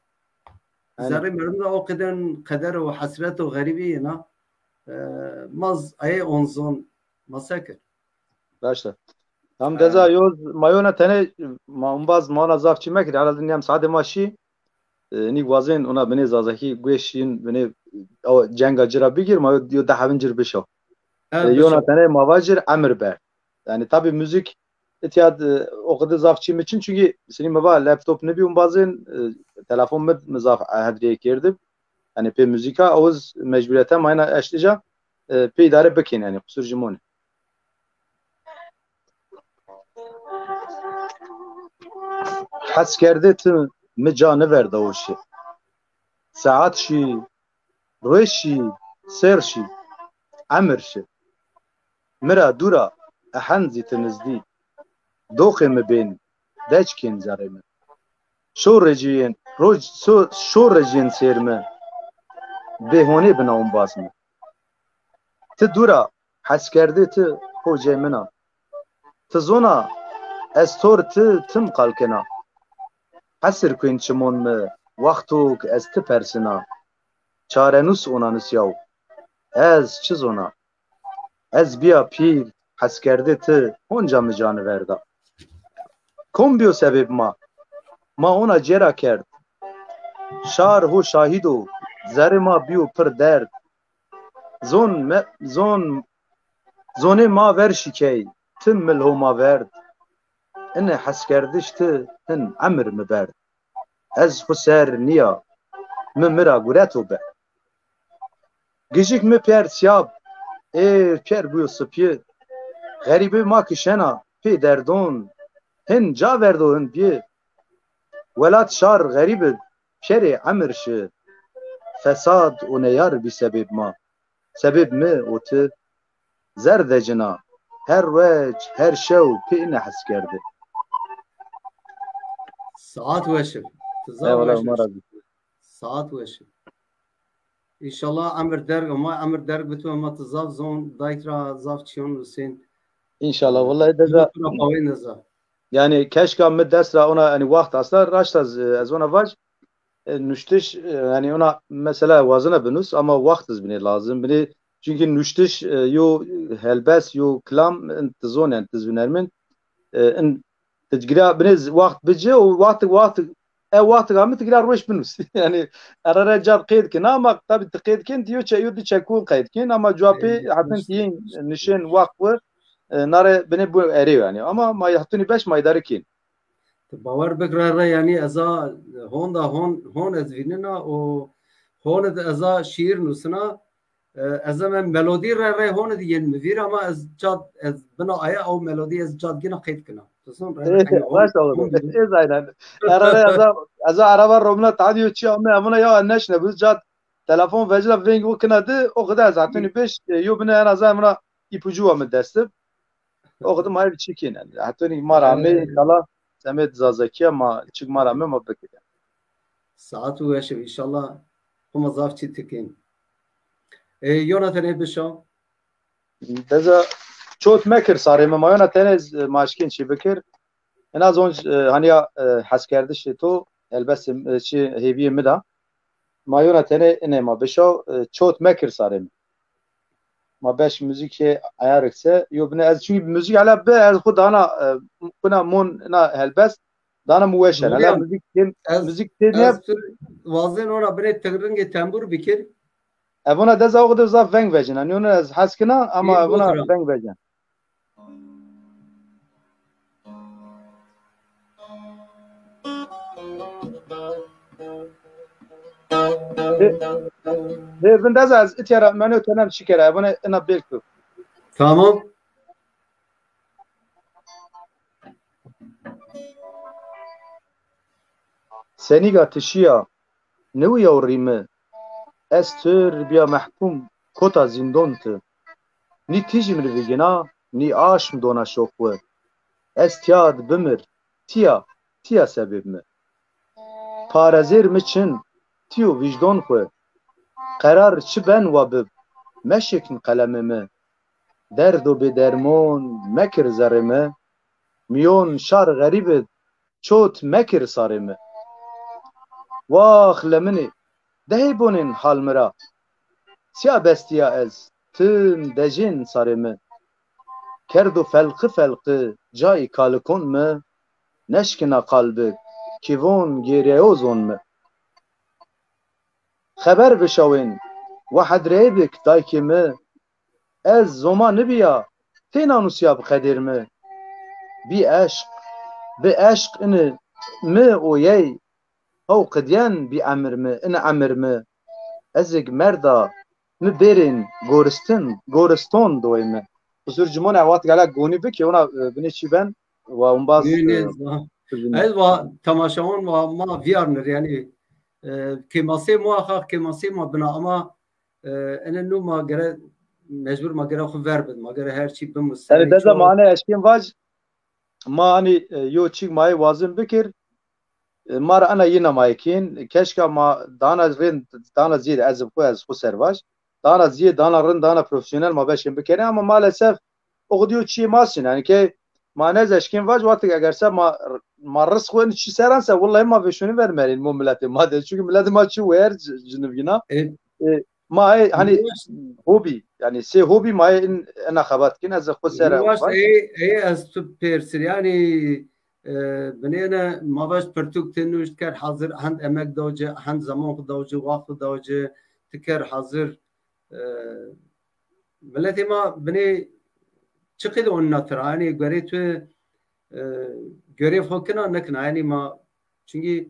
zerrê merdim de o qeden qeder û hesret û xerîbî yena. E, ma z-, ayê onzon ma se kir. Raşt e. Tam deza yo, ma yona tenê, ma umbaz ma ona zaf çî mekir. Herhalde nîyam saetê ma şî. E, nî wazên ona binê zazakî gueş şîn, binê, o cenga ci ra bigir, ma yo, yo deh evin ci r bişo. E, yona tenê ma vacir emir be. Yani tabi müzik itiyat, e, o qede zaf çî mi çin, çünkü sinî mi va laptop nibi umbazên, e, telefon mi, mi zaf hedrîye kerdib. Yani pê müzika, o iz mecburiyete ma yena eştî ca, e, pê îdare bikên, yani qusur ji monê. Hes kerdê ti mi ca niverda o şi. Saet şî, ruej şî, ser şî, emir şi. Mi ra dûr a, ehend zî ti nizdî. Doxê mi bên, deç kên zerrê mi. Şo reciyên, roj, so, şo reciyên sêr mi. Bê honê bina umbaz mi. Ti dûr a, heskerdê ti hocê min a. Ti zona, ez tor ti tim qal kena. Hesir kuên çimon mi, wextok ez ti persina. Çarenus ona nusyaw. Ez çi zona? Ez bîya pîl, heskerdê ti honca mi ca niverda. Kom bîyo sebêb ma? Ma ona cêra kerd. Şar ho şahîd o, zerrê ma bîyo pir derd. Zon me, zon, zonê ma ver şikey, tim mil ho ma verd. Ine heskerdiş ti hin emir mi berd. Ez xwu ser nîya, mi mi ra gureto be. Gijik mi pêr siyab, êr pêr bûyo sipî. Xerîbê ma ki şena pê derdon, hin ca verdo hin bî. Welat şar xerîb ib, pêrê emir şi. Fesad û neyar bî sebêb ma. Sebêb mi û ti. Zer decina, her ruec, her şew pê ine hes kerdi. Saet weş ib. Ti zaf weş ib. Saet weş ib. Înşallah emir derg ama, emir derg bitu ama tu zaf zon, dayk ra zaf çîyon nusên. Înşallah, wellahî deza. Yanî keşka mi dest ra ona, yanî waxt asla raşt ez, ez ona vac, e, nuştiş, e, yanî ona mesela wazena binus ama waxt iz binê lazim. Binê, çünkü nuştiş, e, yo helbest, yo kilam, in ti zon yanî ti zon ermin, e, in ti gira binê waxt bici, o waxt, waxt, e, waxt ame ti gira roş binus. Yanî erere cad qeyd kena ama tabi ti qeyd kin, ti yo çe-, yo di çekû qeyd kin ama cewapê hetin ti yin nişên waxt bu, e, nare binê bu erê yanî. Ama ma hetunî beş ma îdare kin. Ti bawer bik re re, yanî eza honda hon, hon ez vînina û hon id eza şîîr nusina, e, ez eme melodî re re hon id yên mi vîr ama ez cad, ez bina aya ew melodî ez cad gina qeyd kina. Tu zon re re, yanî hon, baş oldu. Hon id. Ez aynen. Ara re eza, eza araba romna tadî yo çi ama emuna ya neşne bu cad telefon vecina veng o kina di o qida ez hetunî beş, e, yo bine en azından emuna ipucu wa mi destib. O qidi ma ev çi kîn. Hetonî ma ra amê, e, înşallah semêd Zazakîya ma çik ma ra amê ma bikir. Saet û weş ib, înşallah hema zaf çî tikên. E, yona tenê bişo. Deza çot mekir sarê mi, ma yona tenê z-, ma eşkên çî bikir. Ena zonc, e, haniya, e, heskerdişê to, helbestê, e, çi hêviyê mi da. Ma yona tenê inê ma bişo, e, çot mekir sarê mi. Ma beş muzîkê eyarik se. Yo bine ez çünkü muzîk hele bi ez xwu dana, e, kuna mon na helbest dana mu weşen. Hele muzîk têm, muzîk têm ya. Ez tu wazên ona binê tingringê tembur bikir. Evona deza o qide zaf veng vecin. Hani onu ez hes kina ama evona veng vecin. Dê, dê vindeza ez itya ra meno tenem çi kera, ebone ina bêl ku. Tamam. Senîga ti şîya, newîya û rî mi. Ez ti rî bîya mehkûm, kota zîndon ti. Nî tîjî mi rî vigîna, nî aşm dona şoq xwi. Ez tîya di bimir, tîya, tîya sebêb mi. Parezêr mi çin, tîyo vîjdon xwi. Qerar çi ben wa bib, meşikn qelemê mi. Derdo bêdermon mekir zerrê mi. Mîyon şar xerîb id, çot mekir sarê mi. Wax leminê, dehê bonên hal mi ra. Siya bestîya ez, tim dejên sarê mi. Kerdo felqi felqi cayî kalikon mi. Neşkina qal bik, kîvon gêryeyo zon mi. Xeber vişawên, wa hedreyê bik daykê mi. Ez zoma nibîya, têna nusîya bi qedêr mi. Bî eşq, bi eşq ini mi o yey, hew qidyen bî emir mi, ini emir mi. Ezig merda mi bêrên goristin, goriston doyê mi. Qusur cimon e, wat gala gonî bikê, ona, e, binê çî ben, wa umbaz, nê, nê, e, zan. Ez wa temaşawan wa ma vîyarnir, yanî, e, kêmasê muhaqqaq kêmasê ma bina ama, e, ene nû ma gere mecbur ma gere xwu ver bid, ma gere her çî bimusî. Yanî deza ma ane eşkên vac, ma hanî, e, yo çîk ma yê wazin bikir, e, ma ra ena yina ma yê kên. Keşka ma dana rind, dana zîyê de ez bi xwu, ez xwu ser vaj. Dana zîyê, dana rind, dana profesyonel ma beşên bikerê ama maalesef o qidî yo çîyê ma sîn. Yanî ke ma nez eşkên vaj, wextik eger se ma, ma ris xwu in çî seran se, willahî ma vêşonî ver merîn mo miletê ma de. Çünkü miletê ma çi wer c-, cinivgîna. E, e, ma ê, hani, hobi, yani sê hobi ma ê in, ena xebat kin, ez xwu ser e, ê, ê, ez tu pêrsir, yani, e, binêne ma vaj pirtûk ti nuşt ker hazir, hend emek daw ci, hend zaman xwu daw ci, waxt xwu daw ci, ti ker hazir, e, miletê ma binê çi qîl onîna tira, yani, gorê tu, e, gorê xwu kina, nekina, yani ma, çünkü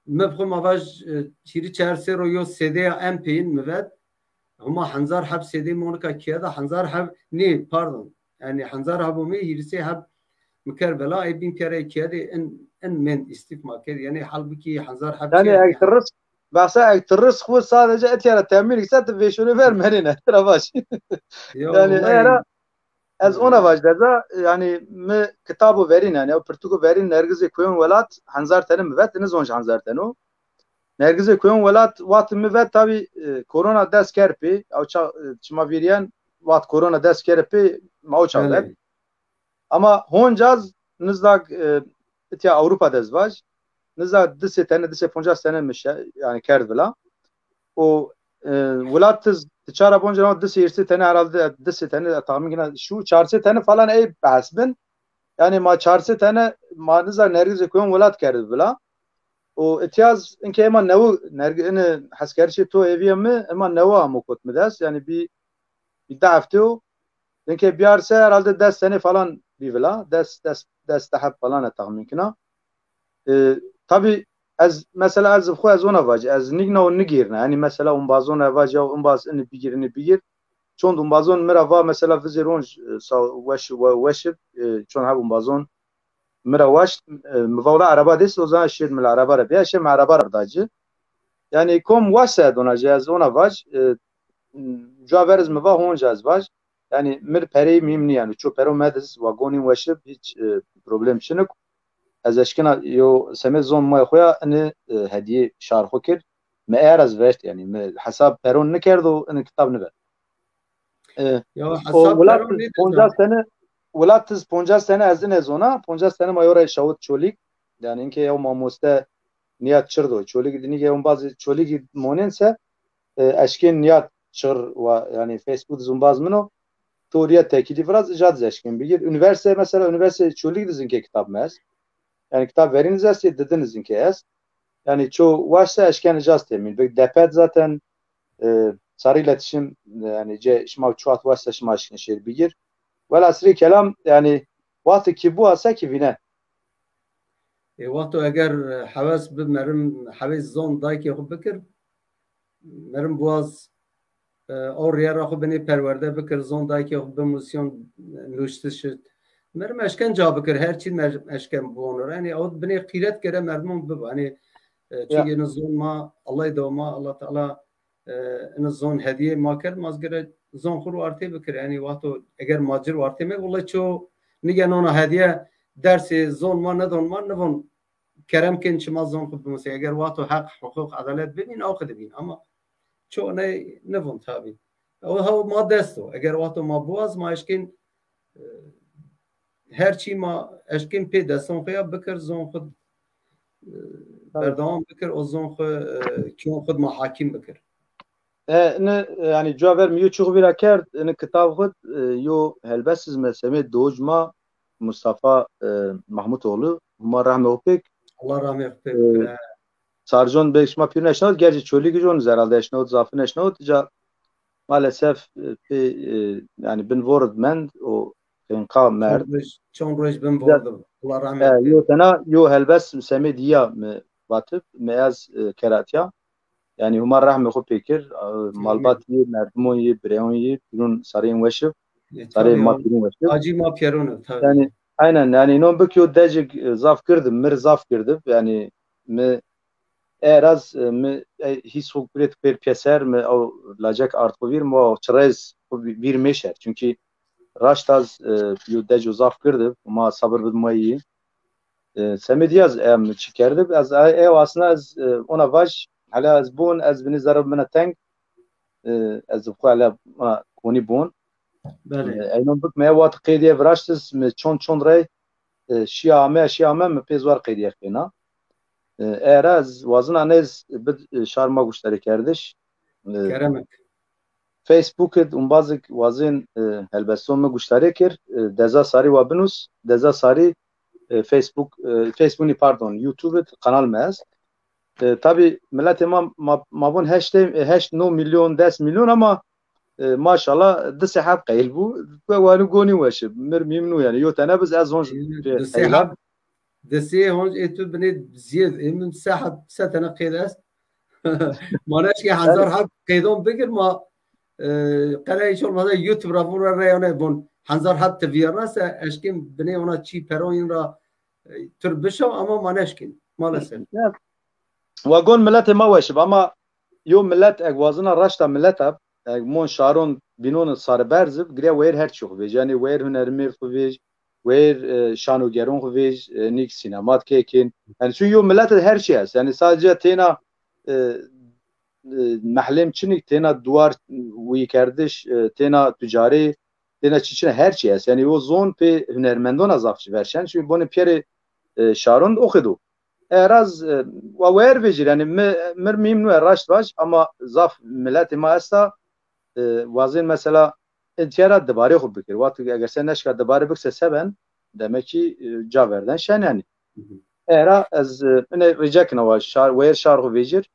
mi bi xwu ma vaj, e, hîrî çar sêro yo C D ya en peyîn mi vet. Huma henzar heb C D monika kiyada, henzar heb, nê, pardon. Yani henzar heb mi, hîrîsê heb mi ker bela, ê bîn kerê kiyadê in, in mend îstîf ma kerd. Yani halbukî henzar heb. Yani eg ti ris, behsa eg ti ris xwu sadece etya ra temîn kise, ti vêşonê ver merîne. Tira baş. Yo, yani wallahî. Era ez ona vaj deza, yani mi kitabo verîn, yani ew pirtûko verîn Nergizê Koyon Welat, henzar tene mi vet, ini zonc henzar teno. Nergizê koyon welat, wextê mi vet tabî, e, korona dest kerd pê. Ew ça, e, çima vîrîyen, wext korona dest kerd pê, ma o ça vet. Belê. Ama honcaz nizda, e, itya Ewropa de ez vaj. Nizda di sey tene, di sey poncas tene mi şe-, yanî kerd vila. O, e, welat tiz, ti çara bonca di sey hîrsê tene herhalde, di sey tene, e, tahmin kena şu, çar sey tene falan ey behs bin. Yanî ma çar sey tene, ma nizda nergizê koyon welat kerd vila. O itya z inke ema newi, nergi-, ini heskerişê to eviye mi, ema newi amo kot mi dest. Yanî bir, bir de hefte o. Inke biyar se herhalde des tene falan bî vila. Des, des, des de heb falan e tahmin kena. E, tabî ez, mesela ez xwu ez ona vac, ez nigna o nigêrna. Yanî mesela umbazon e vac ya umbaz ini bigir, ini bigir. Çond umbazon mi ra va mesela vizêr onc, e, sa-, weş, we-, weş ib, e, çond heb umbazon mi ra waşt, e, mi va wela ereba dêst, o zaman şêr mi la ereba ra bîya, şêr mi ereba ra da ci. Yanî kom waş se dona ci, ez ona vac, e, cua ver iz mi va honca ez vac. Yanî mir pereyî mîm nî yanî. Ço pero mediz, wa gonî weşib, hiç, e, problem çinik. Ez eşkina yo semê zon maya xo ya ini, e, hedîye şar xo kir. Mi eyer ez veşt yanî. Mi hesab peron nikerdo, ini kitab niver. E, Ya o hesab welat peron nêdî poncas zaten. Sene, welat tiz poncas sene ez ine zona, poncas sene ma yo ra şawit Çolîg. Yanî inke yew mamoste niyat çirdo. Çolîg dinî ke umbazî Çolîgî monen se, e, eşkên niyat çir wa, yanî Facebook zumbaz min o. Toriya tekîlî viraz, îca diz eşkên bigir. Üniversite mesela, üniversite Çolîg diz inke kitab mi est. Yanî kitab verîn iz estê, didin iz inke est. Yanî ço waş se eşken îca temîn. Bik depet zaten, e, sarı iletişim, e, yanî ce şima çuat waşta şima şin şêr bigir. Welhasîlê kelam, yanî wextê ki bu asa ki vîne. E, wexto eger, e, hewes bi merim hewê zon daykê xwu bikir, merim buaz, e, o riyera xwu binê perwerde bikir, zon daykê xwu bimusyon, e, nuştiş it. Merim eşken ca bikir, her çî mer-, eşken buonur. Yanî o binê qîret gere merdimon bibo. Yanî, e, ya. Çünkü ino zon ma, Allah do ma, Allah Teala e, ino zon hedîye ma kerd, ma zî gere zon xwu ro artê bikir. Yanî wexto eger ma ci ro artê me, wulay ço nigeno na hedîye dersê zon ma, nedon ma, nivon kerem kên çima zon xwu bimusê. Eger wexto heq, huquq, edalet bibîn, aw qide bîn. Ama ço ney nivon tabî. O hew ma dest o. Eger wexto ma buaz, ma eşkên e, her çî ma eşkên pê deston xwe ya bikir, zon xwe, e, Tabii. Berdewam bikir, o zon xwe, e, kiyon xwe ma hakîm bikir. E, ne, e, yanî cua ver mi yo çi xwe vîra kerd, ini kitab xwe, e, yo helbest iz me semê doc ma Mustafa, e, Mahmutoğlu, Huma rehmê xwe pêk. Allah rehmê xwe pêk E, bikir, he. Sarcon bê şima pîr neşnawit, gerçi Çolîg jon iz herhalde eşnawit, zafî neşnawit, ca maalesef, e, pê, e, yanî bin vor id mend, o xênqa merd. Çond roj, çond roj bin vor di. Allah rahmet eylesin. Yo tena, yo helbest semê dîya mi vatib, mi ez, e, keratiya. Yanî Huma rehmê xwu pê kir, e, malbat yê, merdimon yê, bireyon yê, pîrun sareyên weşib, e, sareyên ma pîrun weşib. Acî ma pîrun, tabii. Yanî, aynen, yanî non bik yo decik, e, zaf girdib, mir zaf girdib, yanî mi Eraz, e, mi, e, hîs xwu guret pêr pîyeser, mi ew lacek ard xwu vîr, mi wa çirez xwu vî-, vîr mêşer. Çünkü raşt az, e, yo deco zaf girdi, ma sabir bid ma yî. E, semedî yaz em çi kerdib, ez, e, ew aslında ez, e, ona vaj, hele ez bun, ez binî zerreb mina teng, e, ez xwu hele ona konî bun. Belê. E, eynon bik me wat qeydiye viraştis, mi çon çon rey, e, şiya ame, şiya ame, mi pê zwar qeydiye xêna. E, era ez wazina nez bid, e, şar ma guştarî kerdiş. E, Keremek. Facebook id umbazik wazin, e, helbeston mi guştarî kir, e, deza sarî wa binus, deza sarî, e, Facebook, e, Facebook nî, pardon, YouTube id kanal mi est. E, tabi miletê ma, ma, ma von heşt, e, heşt, no milyon, des milyon ama, e, maşallah, di sey heb qeyl bu. Ku wani gonî weşi. Mir mîmnû yani. Yo tene biz ez honc, e, di sey heb, di sey honc ê tu binê ziyed. Ê min se heb, se tene qeyd est. Ma neşkê hezar heb qeydon bigir ma, e, qere hiç olmazsa YouTube ra vura reyane bon. Hezar heb ti viyarna se eşkên binê ona çî peron yin ra, e, tur bişo ama ma neşkên. Maalesef. Ya, wa gon miletê ma weşib ama yo milet eg wazina raşta milet ab, eg mon şaron bînon sari berz ib, gire weyr her çî xwu vêj. Yanî weyr hunermêrd xwu vêj, weyr, e, şanogeron xwu vêj, e, nîk sînemat kêkin. Yanî çün yo milet id her çî est. Yanî sadece têna, e, e, mehlêm çinî, têna duwar wî kerdiş, e, têna tucarî, têna çi çin, her çî est. Yanî o zon pê hunermendona zaf verşen. Çimkî bonê pîyerê, e, şaron o qedo. Eraz, e, wa wer vejîr, yanî mi, mir mîm nû raşt vaj, ama zaf miletê ma esta, e, wazên mesela, e, tîya ra dibarê xwu bikir. Wextê eger se neşka dibarê bikir se se ben, demek ki, e, ca verden şen yanî. Era ez, e, ine rica kena wa şar, wayir şar xwu vejir.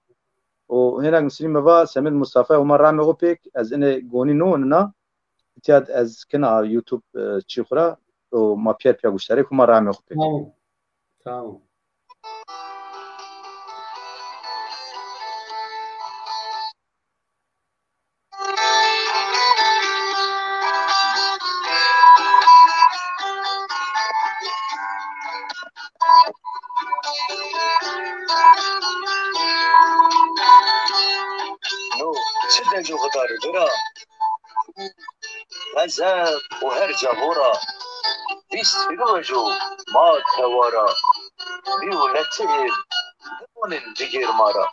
O hênak misilî mi va Semed Mustafa, Huma rahmê xwu pêk, ez ine gonî no nina, tîya ez kena YouTube, e, çî xwu ra, o ma pîyer pîya guştarê, Huma rahmê xwu pêk. Tamam. Tamam. No çi dec û xidar bira, xezeb û her ca hora, vîst hîrê wejo ma tewara, bîyo letihê bimonên cigêr ma ra.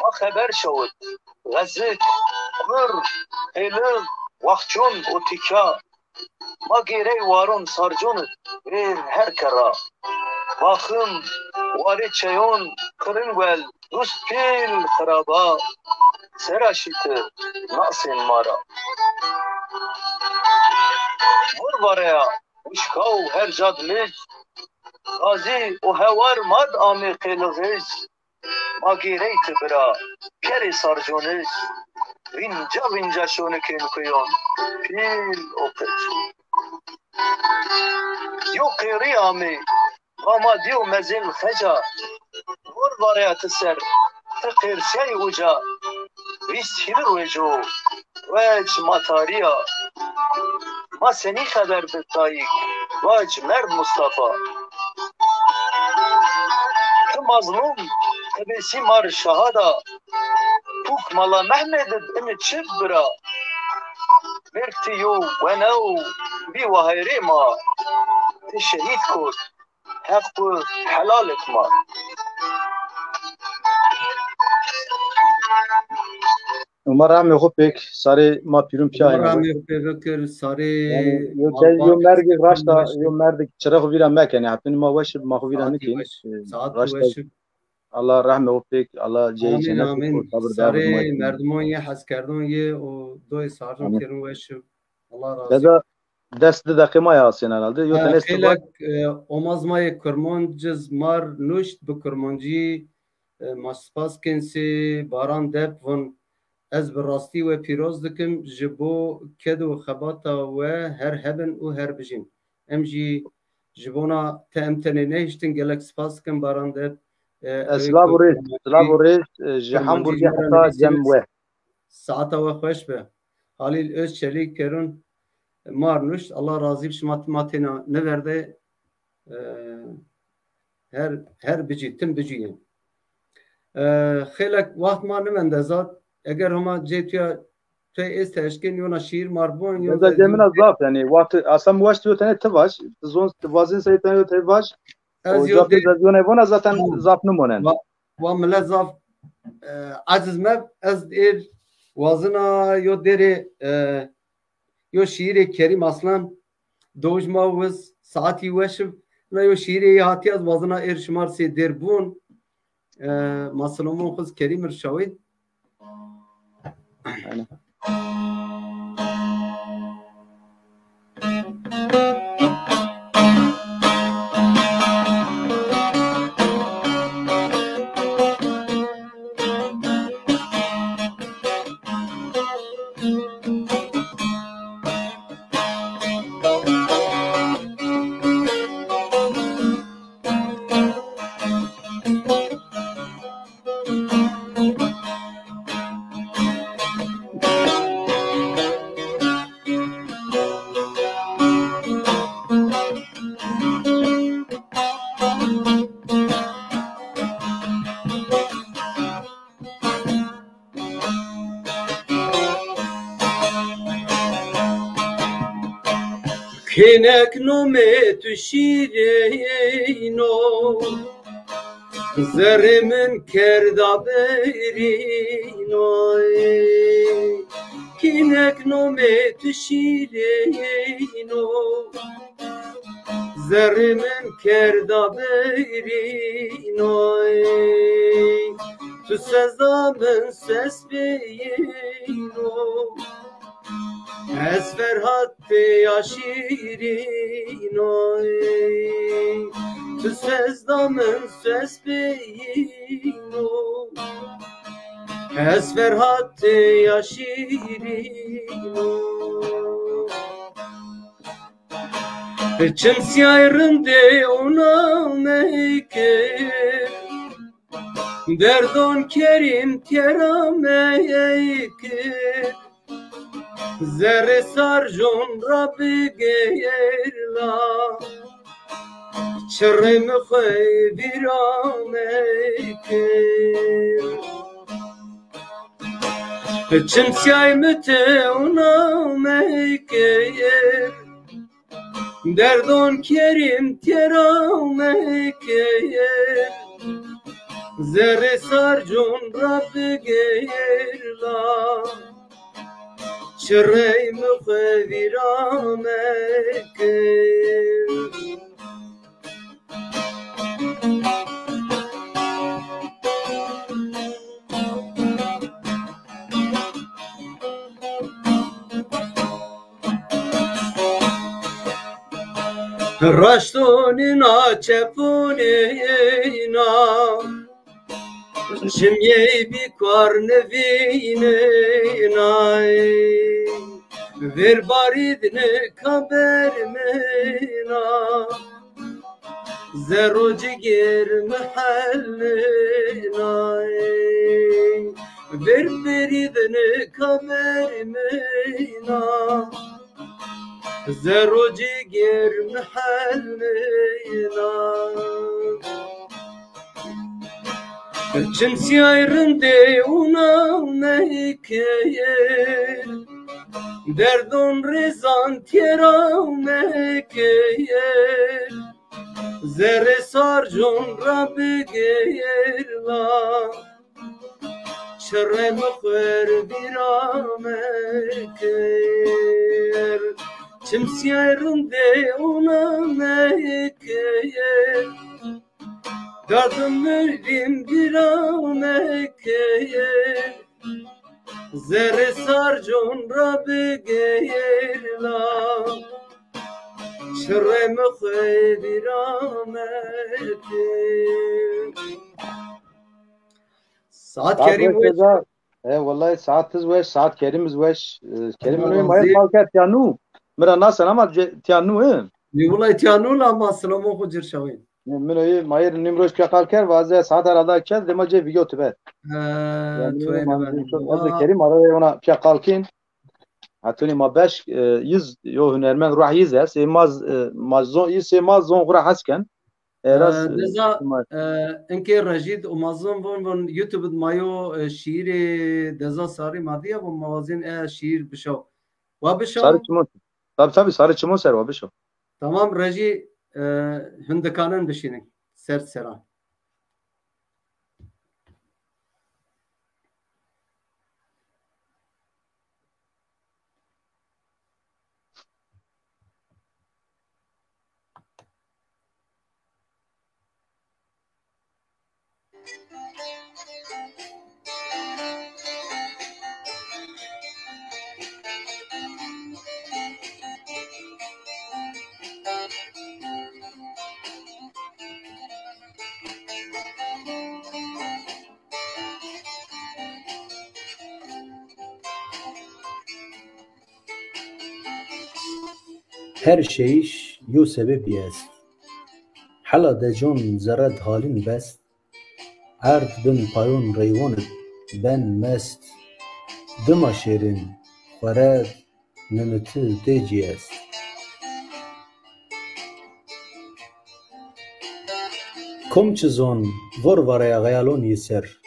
Ma xeber şawit Xezik, Kur, Qêlix, Waxçon û Tîka. Ma gêrey waron sarcon id vêr her kerra. Baxim, warê çeyon, Qiringwel, Rust, Pîl, Xiraba, sera şîti nasên ma ra. Mor vareya wişka û her cad mij, gazî û hewar mad amê Qêlixij. Ma gêrey ti bira, kerê sarconij, vînca vînca şonikên kuyon, pîl û qic. Yo qêrî amê, va ma dîyo mezên xeca, mor vareya ti ser, ti qêrsey uca, vîst hîrê wejo, weç ma tarî ya. Ma senî xeber bi dayîk, vac merd Mustafa. Ti mazlum, ti bêsî ma ri şahada. Pûk Mala Mehmed id ini çi bira? Mêrd ti yo wenew bî wahêrê ma. Ti şehîd kot, heq xwu helal ik ma. Huma rehmê xwu pêk, sarê ma pîrun pîya. Huma rehmê xwu pê bikir, sarê. Yanî, yo, yo mergî raşta, yo mergî çira xwu vîra mekenê. Hepinî ma weş ib, ma xwu vîra nikên. Saet weş ib. Allah rehmê xwu pêk, Allah ceyê cennet xwu, sabir dar. Sarê merdimon yê heskerdon yê û doyê sarcon kêrun weş ib. Allah razî. Deda, des di deqê ma ya asên herhalde. Yo tenê xêlek, e, omaz ma yê Kurmanciz mar nuşt bi Kurmancî, e, ma spas kên sê Baran Dep vun. Ez bi rastî we pîroz dikim, ji bo ked û xebata we her hebin û her bijîn. Em jî ji bona te em tenê nehiştin, gelek spas dikim Baran Dep. E, silav û rêz, silav û rêz, e, ji Hamburgê heta cem we. Saeta we xweş be. Halîl Özçelîk kerun mar nuşt. Allah razî bi şima, ma têna niverde. E, her, her bicî, tim bicî yên. E, xêlek waxt ma nimende zat. Eger homa cê tuya, tu ê êste eşkên yona şîîr mar bon, yona. Cemina zaf, yanî waxt aslan waş tu tenê ti vaş. Zon vazin se tenê ti vaş. Ez yo dê, ez yona vona zaten zaf nimonen. Wa, wa millet zaf, e, aciz me, ez êr wazina yo dêrê, e, yo şîîrê Kerîm Aslan, Dowij ma wiz, saetî weş ib. Na yo şîîrê yê hatî ez wazina êr şima rê sê dêr bûn. E, ma silomon xuz Kerîm ir şawî. Aynen. Kênek nomê tu şîrîn o. Zerrê min kerda berîno, kînek nomê tu şîrîno. Zerrê min kerda berîno, tu sezda min ses beyîno. Ez Ferhat tê ya şîrîno, tu sezda min ses beyîno. Ez Ferhat tê ya şîrîno. Çim siyay rindê ona mekir, derdon kerîm tera mekir. Zerrê sarjon ra bigêr la, çirê mi xwe vîra mekir. Çim siyay mi tewna mekir, derdon kerîm tera mekir. Zerrê sarjon ra bigêr la, çirê mi xwe vîra mekir. Raştonîna çeponîna, çimyey bî kar nivînênay. Ver barîdne kaber mena, zerro cigêr mi helnenay. Ver berîdne kaber mena, zerro cigêr mi helnenay. Çim siyay rindê una mekir, derdon rêzan têra mekir. Zerrê sarjon ra bigêr la, çirê mi xwer vîra mekir. Çim siyay rindê una mekir, dardim mirîm vîra mekir. Zerrê sarjon ra bigêr la, çirê mi xwe vîra mekir. Saet Saet kerîm weş weş. Eda. E, wellahî saet tiz weş, saet kerîm iz weş. E, Kerîm, mayir qal kerd tiya nû. Mi ra nasen ama ce-, tiya nû, e? Nê, wellahî tiya nû la ma silamon xwu cir şawîn. Nê, min oyê mayir nîmroj piya qal kerd, vaze saet herhalde kerd, dema cê video tibe. Ha, yanî, to ma-, ez de Kerîm, ara ona piya qal kên. Hetonî ma beş, e, yiz, yo hunermend ruh yiz est. Ê ma z-, e, ma zon, yiz ê ma zon xura hes ken. E, rast, e, deza, e, inkê rejî di û ma zon von, von YouTube di ma yo, e, şîîrê Deza Sarî ma diya, von ma wazên e şîîr bişaw. Wa bişaw? Sarî çimon. Tabi, tabi, sarî çimon ser wa bişaw. Tamam, rejî, e, hindikanin bişînin. Ser seran. Her şeyîş yo sebebî est. Hela decon zerred halîn best. Erd bin payon reyvon id ben mest. Dima şêrên xwere nimiti dê cî est. Kom çi zon vor vareya xeyalon yi ser.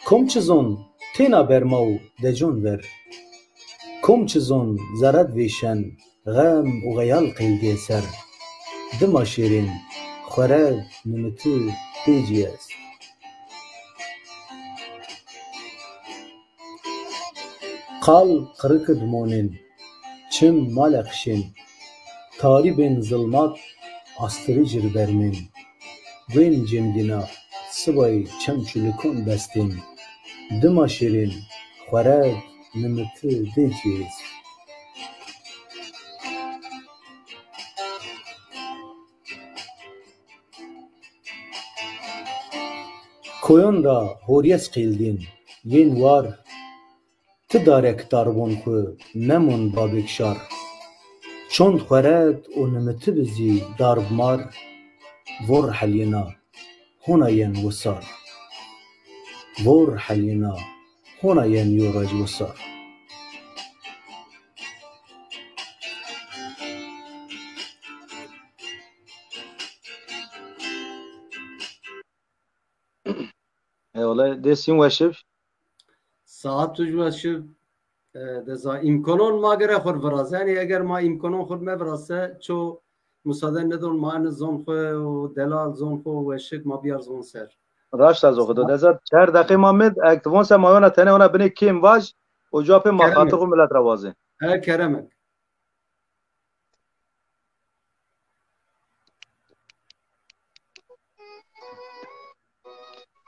Kom çi zon têna berma û decon ver. Kom çi zon zerred vêşen xem û xeyal qeyl dê ser. Dima şêrên xwere nimiti têcî est. Qal qirikid monên, çim male qişên, tarî bên zilmat, astirî jir bermên. Guên cemdîna, sibayî çem çulikon bestên, dima şêrên, xwerek, nimiti, dê cî est. Koyon ra horîyes qîldîn, yên war, ti darek darbon xwu, memon babêk şar. Çond xwerek û nimiti bi zî darb mar, vor helîna, hona yen wisar. Vor helîna, hona yen yo raj wisar. Eyvallah, dê sîn weşib. Saet tuj weşib. E, deza îmkonon ma gere xur viraz. Yanî eger ma îmkonon xur mevirase, ço musade nidon ma eni zon xu û delal zon xu weşik ma biyar zon ser. Raşt ez oxido. Deza çer deqê ma mid, ek ti von se ma yona tene ona binê kêm vaj, û cuwa pê ma xatir xu milet ra wazê. E, keremek.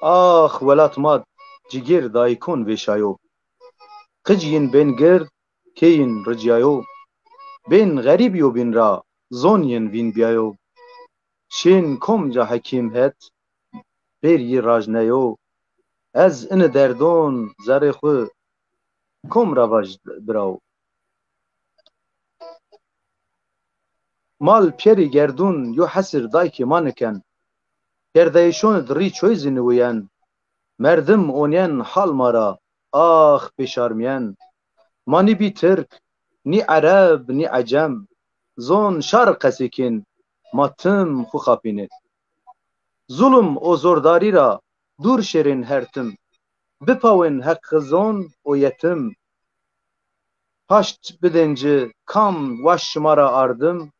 Ax welat ma, cigêr dayikon vêşayo. Qij yin bên gird, kê yin ricyayo. Bên xerîb yobîn ra, zon yin vîn bîyayo. Şên kom ca hekîm het, bêr yi raj neyo. Ez ini derdon zerê xwu kom ra vaj biraw. Mal pîyerî gerdûn yo hesir daykê ma niken. Kerdeyişon id rî çoy zî niwuyen. Merdim onyen hal ma ra, ax pêşarmîyen. Ma nî bî tirk, nî ereb, nî ecem. Zon şar qesê kên, ma tim xwu xapînê. Zulm û zordarî ra dûr şêrên her tim. Bipawên heq xizon û yetim. Paşt bidên ci kam waş şima ra ardim,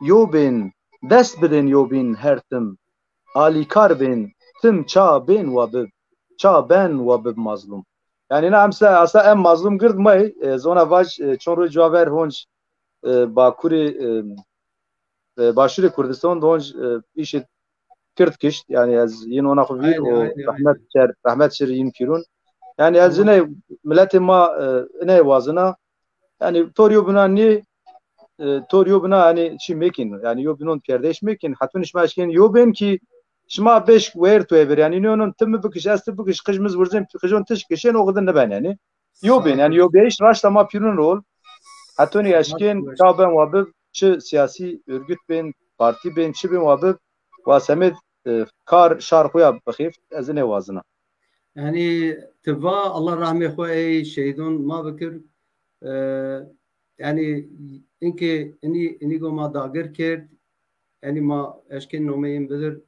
yo bên, dest bidên yo bîn her tim. Alîkar bên, tim ça bên wa bib, ça ben wa bib mazlum. Yanî na emse asa em mazlum gird may, e, zona vaj, e, çon roj cuwa ver honc, e, Bakurê, e, e, Başûrê Kurdistan de honc, e, îşê Kird kişt. Yanî ez yin ona xwu vîr û rehmet şer, rehmet şir yin pîrun. Yanî ez ine miletê ma, e, ine wazina. Yanî tor yo bina nî, e, tor yo bina yanî çî mekîn. Yanî yo binon pîyerdeyiş mekîn. Hetun şima eşkên yo bên kî şima beşk weyr tu evir. Yanî nîyonon ti mi bikiş, ez ti bikiş, qij mi zi wirzên, qijon tişk kişên, o xidin niben yanî. Yo bên, yanî yo bêyiş raşta ma pîrun rol. Hetonî eşkên ça ben wa bib, çi siyasî örgüt bên, partî bên, çi bên wa bib, wa semed, e, kar, şar xo ya bixêft, ez ine wazina. Yanî ti va Allah rahmê xo ey şehîdon ma bikir. E, yanî inkê inî, inî go ma dagir kerd, Enî ma eşkên nomeyên bidir.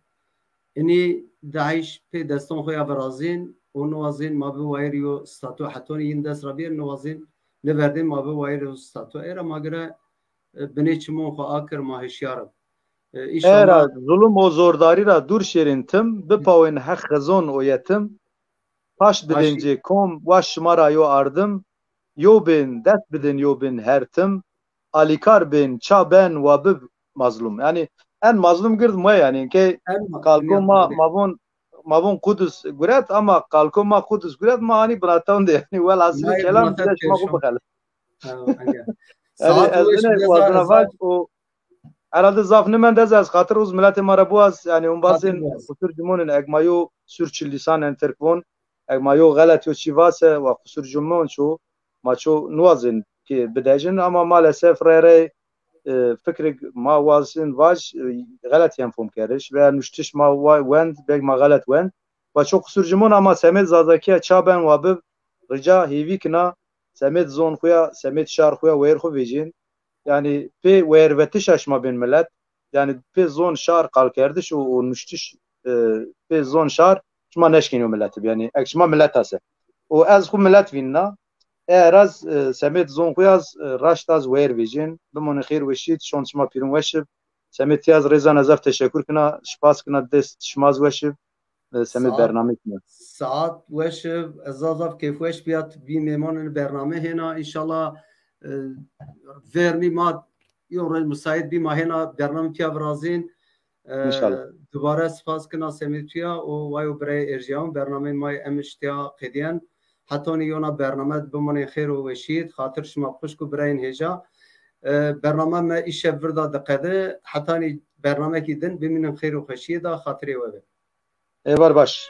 Inî DAIŞ pê deston xo ya virazên û niwazên ma bi wayir yo statu hetonî yin dest ra bîyer niwazên niverdên ma bi wayir yo statu. Ê ra ma gire, e, binê çimon xo akir ma hişyar ib. E, Era înşallah zulum û zordarî ra dûr şêrên tim, bipawên heq xizon û yetim, paşt bidên cê kom, waş şima ra yo ardim, yo bên, dest bidên yo bên her tim, alîkar bên, ça ben wa bib mazlum. Yanî en mazlum gird ma yanî ke kalko ma, ma von, ma von Qudus guret ama kalko ma Qudus guret ma hanî binatan de yanî welhasilî kelam bize şima xo bixelis. Yanî ez ine wazina vac û herhalde zaf nimend ez, ez xatir uz miletê ma ra biwaz, yanî umbazên qusur cumon in, eg ma yo sürçülisan en Tirk von, eg ma yo xelet yo çî vase wa qusur cumon ço, ma ço niwazên ki bidejin ama maalesef rey rey, e, fikrik ma wazin vaj, e, xelet yen fom keriş veya nuştiş ma wa-, wend, belk ma xelet wend. Wa ço qusur cumon ama semed Zazakîya ça ben wa bib, rica hêvî kina, semed zon xo ya, semed şar xo ya weyr xo vecîn. Yanî pê weyervetişa şima bên milet, yanî pê zon şar qalkerdiş û, û nuştiş, e, pê zon şar şima neşkên yo milet bi. Yanî ek şima milet ase. Û ez xwu milet vînna. Eger ez, e, semêd zon xwu yaz, e, raşt az weyer vejên. Bimonê xêr weşîd, şon şima pîrun weşib. Semêd tîyaz rêzan ez zaf teşekur kina, şipas kina, dest şima z weşib. e, semê Saat- bernameyê ma. Saat weş, e, ez zaf zaf keyfweş bîya tu bî mêmanê bername hêna. Înşallah, e, vernî ma yo roj musaît bî ma hêna bername pîya virazîn. E, Înşallah. Dubare spas kena semê tu ya û way û birayê erjîyawan bernameyê ma yê Emiş tîya qedîyen. Hetanî yona bername de bimonên xêr û weşîye de, xatir şima xwişk û birayên hêja. E, bername me îşev vir da diqede. Hetanî bernamekî din bimînin xêr û xweşîye de, xatirê we be. Êvar baş.